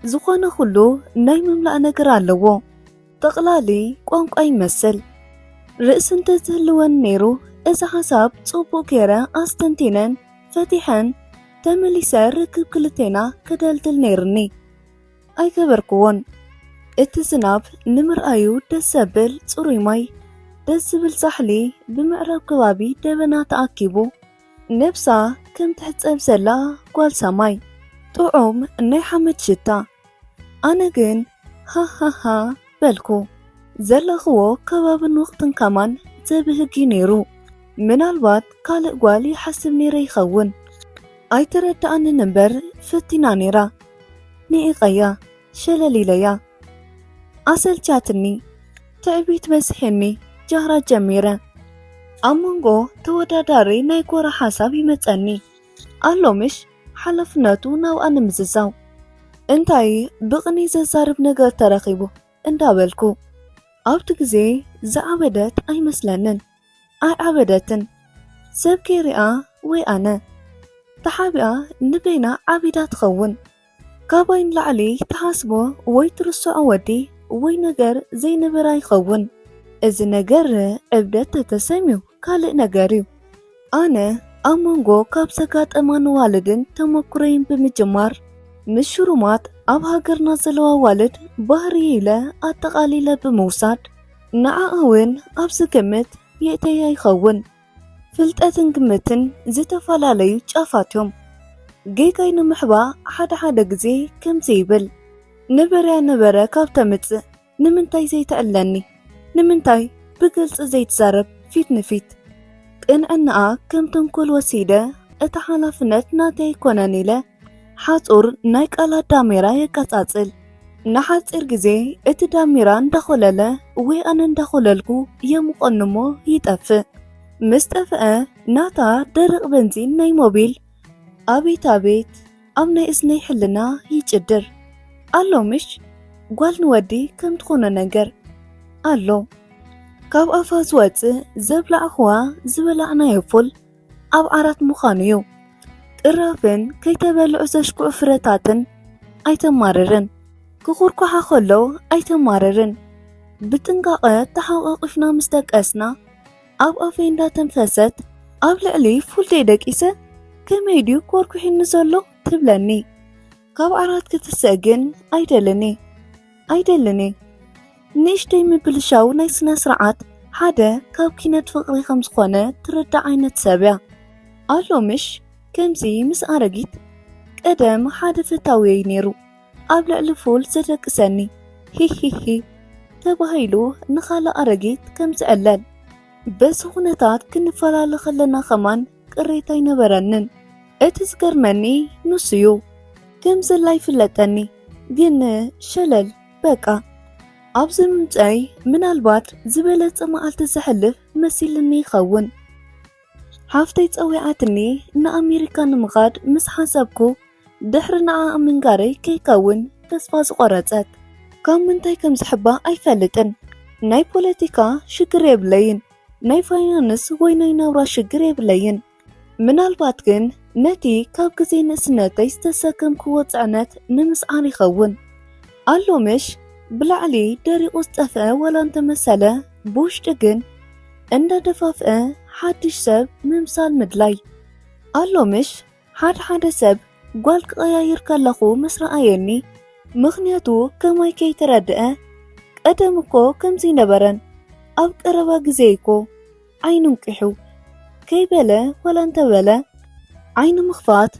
ዝኾነ ኩሉ ናይ ምምላእ ነገር ኣለዎ። ጠቕላሊ ቋንቋ ይመስል። ርእሲ እንተዝህልወን ነይሩ፣ እዚ ሓሳብ ጽቡቕ ገይረ ኣስተንቲነን ፈቲሐን ተመሊሰ ርክብ ክልቴና ክደልድል ነይርኒ። ኣይገበርክዎን። እቲ ዝናብ ንምርኣዩ ደስ ዘብል ጽሩይ ማይ፣ ደስ ዝብል ዛሕሊ፣ ብምዕራብ ከባቢ ደበና ተኣኪቡ፣ ነብሳ ከም ትሕጸብ ዘላ ጓል ሰማይ፣ ጥዑም ናይ ሓመድ ሽታ። ኣነ ግን ሃሃሃ በልኩ። ዘለኽዎ ከባብን ወቕትን ከማን ዘብህግ እዩ ነይሩ። ምናልባት ካልእ ጓል ይሓስብ ነይረ ይኸውን። ኣይተረድኣንን እምበር ፈቲና ነይራ። ንዒቐያ፣ ሸለል ኢለያ። ኣሰልቻትኒ፣ ትዕቢት በዚሕኒ፣ ጃህራ ጀሚረ። ኣብ መንጎ ተወዳዳሪ ናይ ጎራ ሓሳብ ይመጸኒ ኣሎ ምሽ ሓላፍነቱ ናብኣ ንምዝዛው። እንታይ ብቕኒ ዘዛርብ ነገር ተረኺቡ እንዳበልኩ ኣብቲ ግዜ ዝዓበደት ኣይመስለንን። ኣይዓበደትን። ሰብ ከይሪኣ ወይ ኣነ። ተሓቢኣ ንበይና ዓቢዳ ትኸውን። ካባይ ንላዕሊ ትሓስቦ ወይ ትርስዖ ወዲ ወይ ነገር ዘይነበራ ይኸውን። እዚ ነገር ዕብደት ተተሰምዩ ካልእ ነገር እዩ። ኣነ ኣብ መንጎ ካብ ዘጋጠማኒ ዋልድን ተመኩሮይን ብምጅማር፣ ምስ ሽሩማት ኣብ ሃገርና ዘለዋ ዋልድ ባህሪ ኢለ ኣጠቓሊለ ብምውሳድ፣ ንዓኣ እውን ኣብዚ ግምት የእተያ ይኸውን። ፍልጠትን ግምትን ዝተፈላለዩ ጫፋት እዮም። ጌጋይ ንምሕባእ ሓደ ሓደ ግዜ ከምዚ ይብል፣ ነበረያ ነበረ ካብ ተምጽእ ንምንታይ ዘይትዕለኒ? ንምንታይ ብግልጺ ዘይትዛረብ ፊት ንፊት? ቅንዕናኣ ከም ተንኮል ወሲደ፣ እቲ ሓላፍነት ናተይ ኣይኮነን ኢለ፣ ሓጹር ናይ ቃላት ዳሜራ የቀጻጽል። ንሓጺር ግዜ እቲ ዳሜራ እንዳኾለለ ወይ ኣነ እንዳኾለልኩ የሙቐኒ እሞ ይጠፍእ። ምስ ጠፍአ፣ ናታ ደረቕ በንዚን ናይ ሞቢል ኣቤት ኣቤት ኣብ ናይ እዝነይ ሕልና ይጭድር ኣሎ ምሽ ጓል ንወዲ ከም ትኾኖ ነገር ኣሎ ካብ ኣፋ ዝወፅእ ዘብላዕኽዋ ዝበላዕናዮ ፉል ኣብ ዓራት ምዃኑ እዩ። ቅራፍን ከይተበልዑ ዘሽኩዑ ፍረታትን ኣይተማርርን። ክኹርኳሓ ከሎ ኣይተማርርን። ብጥንቃቐ ተሓቋቒፍና ምስ ደቀስና ኣብ ኣፈይ እንዳተንፈሰት ኣብ ልዕሊ ፉል ደይ ደቂሰ ከመይ ድዩ ኮርኩሒኒ ዘሎ ትብለኒ። ካብ ዓራት ክትስእ ግን ኣይደልን እየ ኣይደልን እየ። ንእሽተይ ምብልሻው ናይ ስነ ስርዓት ሓደ ካብ ኪነት ፍቕሪ ከም ዝኾነ ትርዳእ ዓይነት ሰብ እያ። ኣሎ ምሽ ከምዚ ምስ ኣረጊት ቀደም ሓደ ፈታውየይ ነይሩ ኣብ ልዕሊ ፉል ዘደቅሰኒ ሂሂሂ ተባሂሉ ንኻልእ ኣረጊት ከም ዝዕለል በዚ ኩነታት ክንፈላለ ከለና ከማን ቅሬታ ኣይነበረንን። እቲ ዝገርመኒ ንሱ እዩ። ከም ዘላ ይፍለጠኒ ግን ሸለል በቃ ኣብዚ ምምፀይ ምናልባት ዝበለፀ መዓልቲ ዘሕልፍ መሲልኒ ይኸውን። ሓፍተይ ፀዊዓትኒ ንኣሜሪካ ንምኻድ ምስ ሓሰብኩ ድሕሪ ንዓኣ ምንጋረይ ከይከውን ተስፋ ዝቆረፀት። ካብ ምንታይ ከም ዝሕባእ ኣይፈልጥን። ናይ ፖለቲካ ሽግር የብለይን። ናይ ፋይናንስ ወይ ናይ ናብራ ሽግር የብለይን። ምናልባት ግን ነቲ ካብ ግዜ ንእስነተይ ዝተሰከምክዎ ጽዕነት ንምስዓር ይኸውን። ኣሎ ምሽ ብላዕሊ ደሪቑ ዝጠፍአ ዋላ እንተመሰለ ብውሽጢ ግን እንዳደፋፍአ ሓድሽ ሰብ ምምሳል ምድላይ። ኣሎ ምሽ ሓደ ሓደ ሰብ ጓል ክቐያይር ከለኹ ምስ ረኣየኒ ምኽንያቱ ከማይ ከይተረድአ ቀደም እኮ ከምዚ ነበረን ኣብ ቀረባ ግዜ እኮ ዓይኑ እንቂሑ ከይበለ ዋላ እንተበለ ዓይኒ ምኽፋት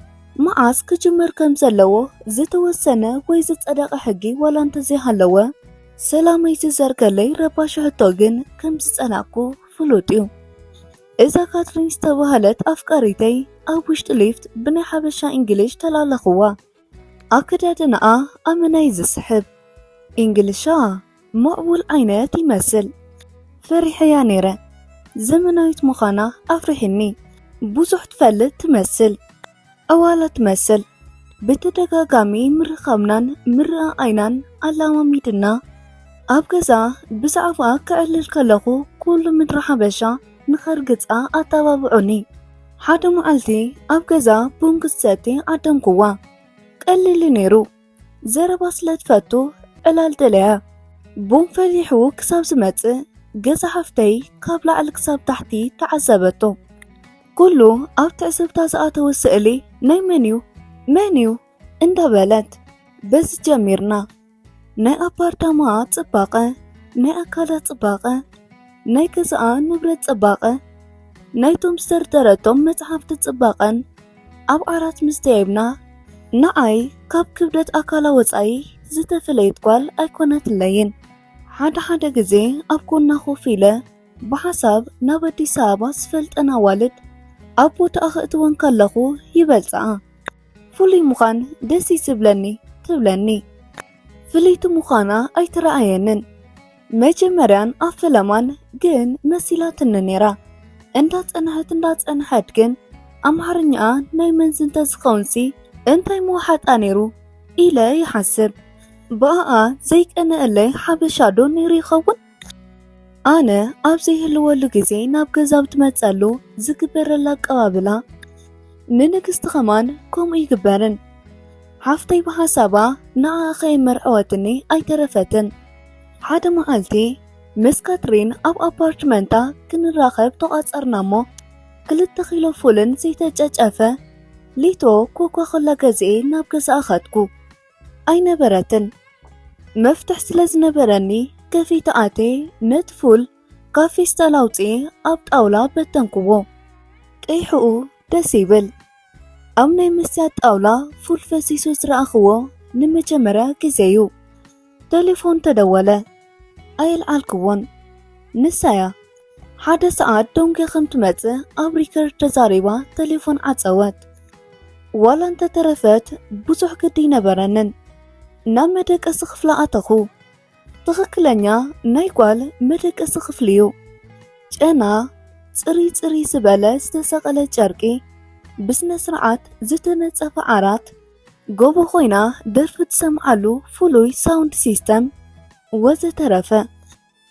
መዓስ ክጅመር ከም ዘለዎ ዝተወሰነ ወይ ዝጸደቐ ሕጊ ዋላ እንተዘይሃለወ ሰላመይ ዝዘርገለይ ረባሺ ሕቶ ግን ከም ዝጸላእኩ ፍሉጥ እዩ። እዛ ካትሪን ዝተባህለት ኣፍቃሪተይ ኣብ ውሽጢ ሊፍት ብናይ ሓበሻ እንግሊሽ ተላለኽዋ። ኣከዳድናኣ ኣመናይ ዝስሕብ፣ እንግሊሻ ምዕቡል ዓይነት ይመስል። ፈሪሐያ ነይረ። ዘመናዊት ምዃና ኣፍሪሕኒ። ብዙሕ ትፈልጥ ትመስል። ዕዋላ ትመስል። ብተደጋጋሚ ምርኻብናን ምርኣኣይናን ኣላማሚድና ኣብ ገዛ ብዛዕባኣ ክዕልል ከለኹ ኩሉ ምድሪ ሓበሻ ንኸርግጻ ኣተባብዑኒ። ሓደ መዓልቲ ኣብ ገዛ ቡን ክትሰቲ ዓደምኩዋ። ቀሊል እዩ ነይሩ። ዘረባ ስለ ትፈቱ ዕላል ደለያ። ቡን ፈሊሑ ክሳብ ዝመጽእ ገዛ ሓፍተይ ካብ ላዕሊ ክሳብ ታሕቲ ተዓዘበቶ። ኩሉ ኣብ ትዕዝብታ ዝኣተወ ስእሊ ናይ መን እዩ መን እዩ እንዳበለት በዚ ጀሚርና። ናይ ኣፓርታማኣ ጽባቐ፣ ናይ ኣካላ ጽባቐ፣ ናይ ገዛኣ ንብረት ጽባቐ፣ ናይቶም ዝደርደረቶም መጽሓፍቲ ጽባቐን ኣብ ዓራት ምስ ደየብና ንዓይ ካብ ክብደት ኣካላ ወጻኢ ዝተፈለየት ጓል ኣይኮነትለይን። ሓደ ሓደ ግዜ ኣብ ጎና ኮፍ ኢለ ብሓሳብ ናብ ኣዲስ ኣበባ ዝፈልጠን ኣዋልድ ኣብ ቦታኣ ከእትወን ከለኹ ይበልጽኣ። ፍሉይ ምዃን ደስ እዩ ዝብለኒ ትብለኒ። ፍልይቲ ምዃና ኣይተረኣየንን። መጀመርያን ኣብ ፈለማን ግን መሲላትኒ ነይራ። እንዳጸንሐት እንዳጸንሐት ግን ኣምሓርኛኣ ናይ መንዚ እንተዝኸውንሲ እንታይ ምወሓጣ ነይሩ ኢለ ይሓስብ። ብኣኣ ዘይቀንአለይ ሓበሻ ዶ ነይሩ ይኸውን? ኣነ ኣብ ዘይህልወሉ ግዜ ናብ ገዛ ኣብ ትመጸሉ ዝግበረላ ኣቀባብላ ንንግስቲ ከማን ከምኡ ይግበርን። ሓፍተይ ብሓሳባ ንዓኣ ከየመርዐወትኒ ኣይተረፈትን። ሓደ መዓልቲ ምስ ካትሪን ኣብ ኣፓርትመንታ ክንራኸብ ተቋጸርና እሞ ክልተ ኪሎ ፉልን ዘይተጨጨፈ ሊትሮ ኮካ ኮላ ገዚኤ ናብ ገዛኣ ከድኩ። ኣይነበረትን። መፍትሕ ስለ ዝነበረኒ ከፊተ ኣትየ ነቲ ፉል ካብ ፌስታል ኣውፅኤ ኣብ ጣውላ በተንክዎ። ቀይሕኡ ደስ ይብል። ኣብ ናይ መስትያት ጣውላ ፉል ፈሲሱ ዝረኣኽዎ ንመጀመርያ ግዜ እዩ። ቴሌፎን ተደወለ። ኣየልዓልክዎን። ንሳያ ሓደ ሰዓት ደንጉያ ከም ትመጽእ ኣብ ሪከርድ ተዛሪባ ቴሌፎን ዓጸወት። ዋላ እንተተረፈት ብዙሕ ግዲ ኣይነበረንን። ናብ መደቀሲ ክፍላ ኣተኹ። ትኽክለኛ ናይ ጓል መደቀሲ ክፍሊ እዩ። ጨና፣ ጽርይ ጽርይ ዝበለ ዝተሰቐለ ጨርቂ፣ ብስነ ስርዓት ዝተነጸፈ ዓራት፣ ጎቦ ኮይና ደርፊ ትሰምዓሉ ፍሉይ ሳውንድ ሲስተም ወዘተረፈ።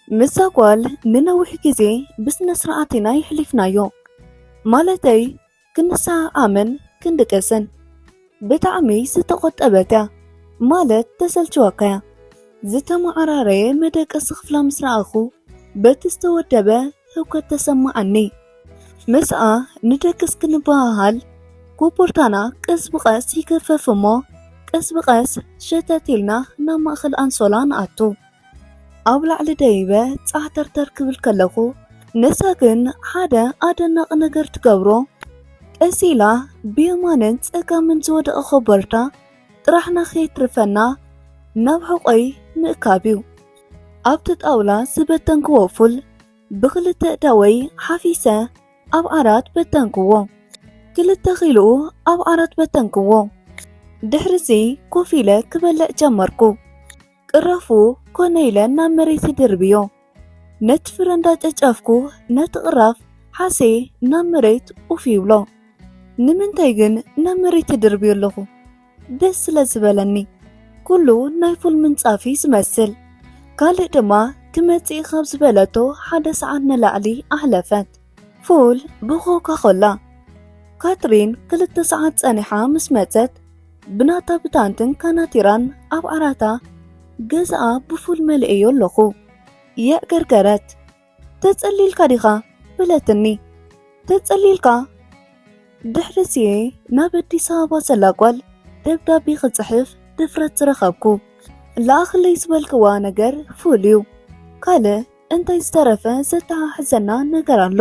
ምስዛ ጓል ንነዊሕ ግዜ ብስነ ስርዓት ኢና የሕሊፍናዮ። ማለተይ ክንሰዓዓምን ክንድቅስን። ብጣዕሚ ዝተቆጠበት እያ ማለት ተሰልችወካ እያ። ዝተመዓራረየ መደቀሲ ክፍላ ምስ ረኣኹ በቲ ዝተወደበ ህውከት ተሰማዓኒ። ምስኣ ንደቅስ ክንበሃሃል ኮቦርታና ቀስ ብቐስ ይገፈፍ እሞ ቀስ ብቐስ ሸተት ኢልና ናብ ማእኸል ኣንሶላ ንኣቱ። ኣብ ላዕሊ ደይበ ጻሕተርተር ክብል ከለኹ ንሳ ግን ሓደ ኣደናቂ ነገር ትገብሮ። ቀስ ኢላ ብየማንን ጸጋምን ዝወደቐ ኮቦርታ ጥራሕና ከይትርፈና ናብ ሕቖይ ምእካብ እዩ። ኣብቲ ጣውላ ዝበተንክዎ ፉል ብኽልተ እዳወይ ሓፊሰ ኣብ ዓራት በተንክዎ። ክልተ ኪሎኡ ኣብ ዓራት በተንክዎ። ድሕሪዚ ኮፍ ኢለ ክበልዕ ጀመርኩ። ቅራፉ ኮነ ኢለ ናብ መሬት ይድርብዮ። ነቲ ፍረ እንዳጨጨፍኩ ነቲ ቅራፍ ሓሴ ናብ መሬት ኡፍ ይብሎ። ንምንታይ ግን ናብ መሬት ይድርብዮ ኣለኹ? ደስ ስለ ዝበለኒ። ኩሉ ናይ ፉል ምንጻፍ እዩ ዝመስል። ካልእ ድማ ክመጽእ ካብ ዝበለቶ ሓደ ሰዓት ንላዕሊ ኣሕለፈት። ፉል ብኮካ ኮላ። ካትሪን ክልተ ሰዓት ጸኒሓ ምስ መጸት ብናታ ብታንትን ካናቲራን ኣብ ዓራታ ገዛኣ ብፉል መሊኤዮ ኣለኹ። የዕገርገረት። ተጸሊልካ ዲኻ? በለትኒ። ተጸሊልካ? ድሕሪ ስየ ናብ ኣዲስ ኣበባ ዘላ ጓል ደብዳቤ ክጽሕፍ ድፍረት ዝረኸብኩ። ለኣኽለይ ዝበልክዋ ነገር ፉል እዩ። ካልእ እንታይ ዝተረፈ ዘተሓሕዘና ነገር ኣሎ?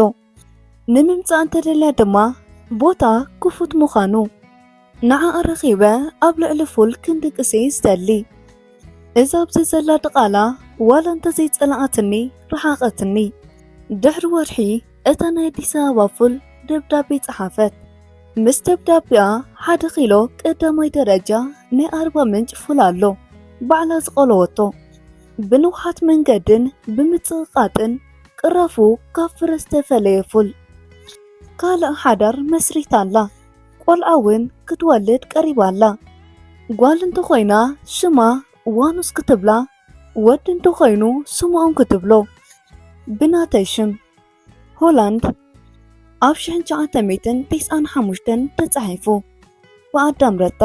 ንምምጻእ እንተደልያ ድማ ቦታ ክፉት ምዃኑ። ንዓኣ ረኺበ ኣብ ልዕሊ ፉል ክንድቅስ እየ ዝደሊ። እዛ ኣብዚ ዘላ ድቓላ ዋላ እንተዘይጸላኣትኒ ረሓቐትኒ። ድሕሪ ወርሒ እታ ናይ ኣዲስ ኣበባ ፉል ደብዳቤ ጸሓፈት። ምስ ደብዳቤኣ ሓደ ኪሎ ቀዳማይ ደረጃ ናይ ኣርባ ምንጭ ፉል ኣሎ ባዕላ ዝቆለወቶ። ብንውሓት መንገድን ብምጽቕቓጥን ቅራፉ ካብ ፍረ ዝተፈለየ ፉል። ካልእ ሓዳር መስሪታ ኣላ። ቆልዓ እውን ክትወልድ ቀሪባ ኣላ። ጓል እንተኾይና ሽማ ዋኑስ ክትብላ፣ ወዲ እንተኾይኑ ስምኦን ክትብሎ። ብናተይ ሽም ሆላንድ ኣብ ሽሕን ትሽዓተ ሚእትን ተስዓን ሓሙሽተን ተጻሒፉ ብኣዳም ረታ።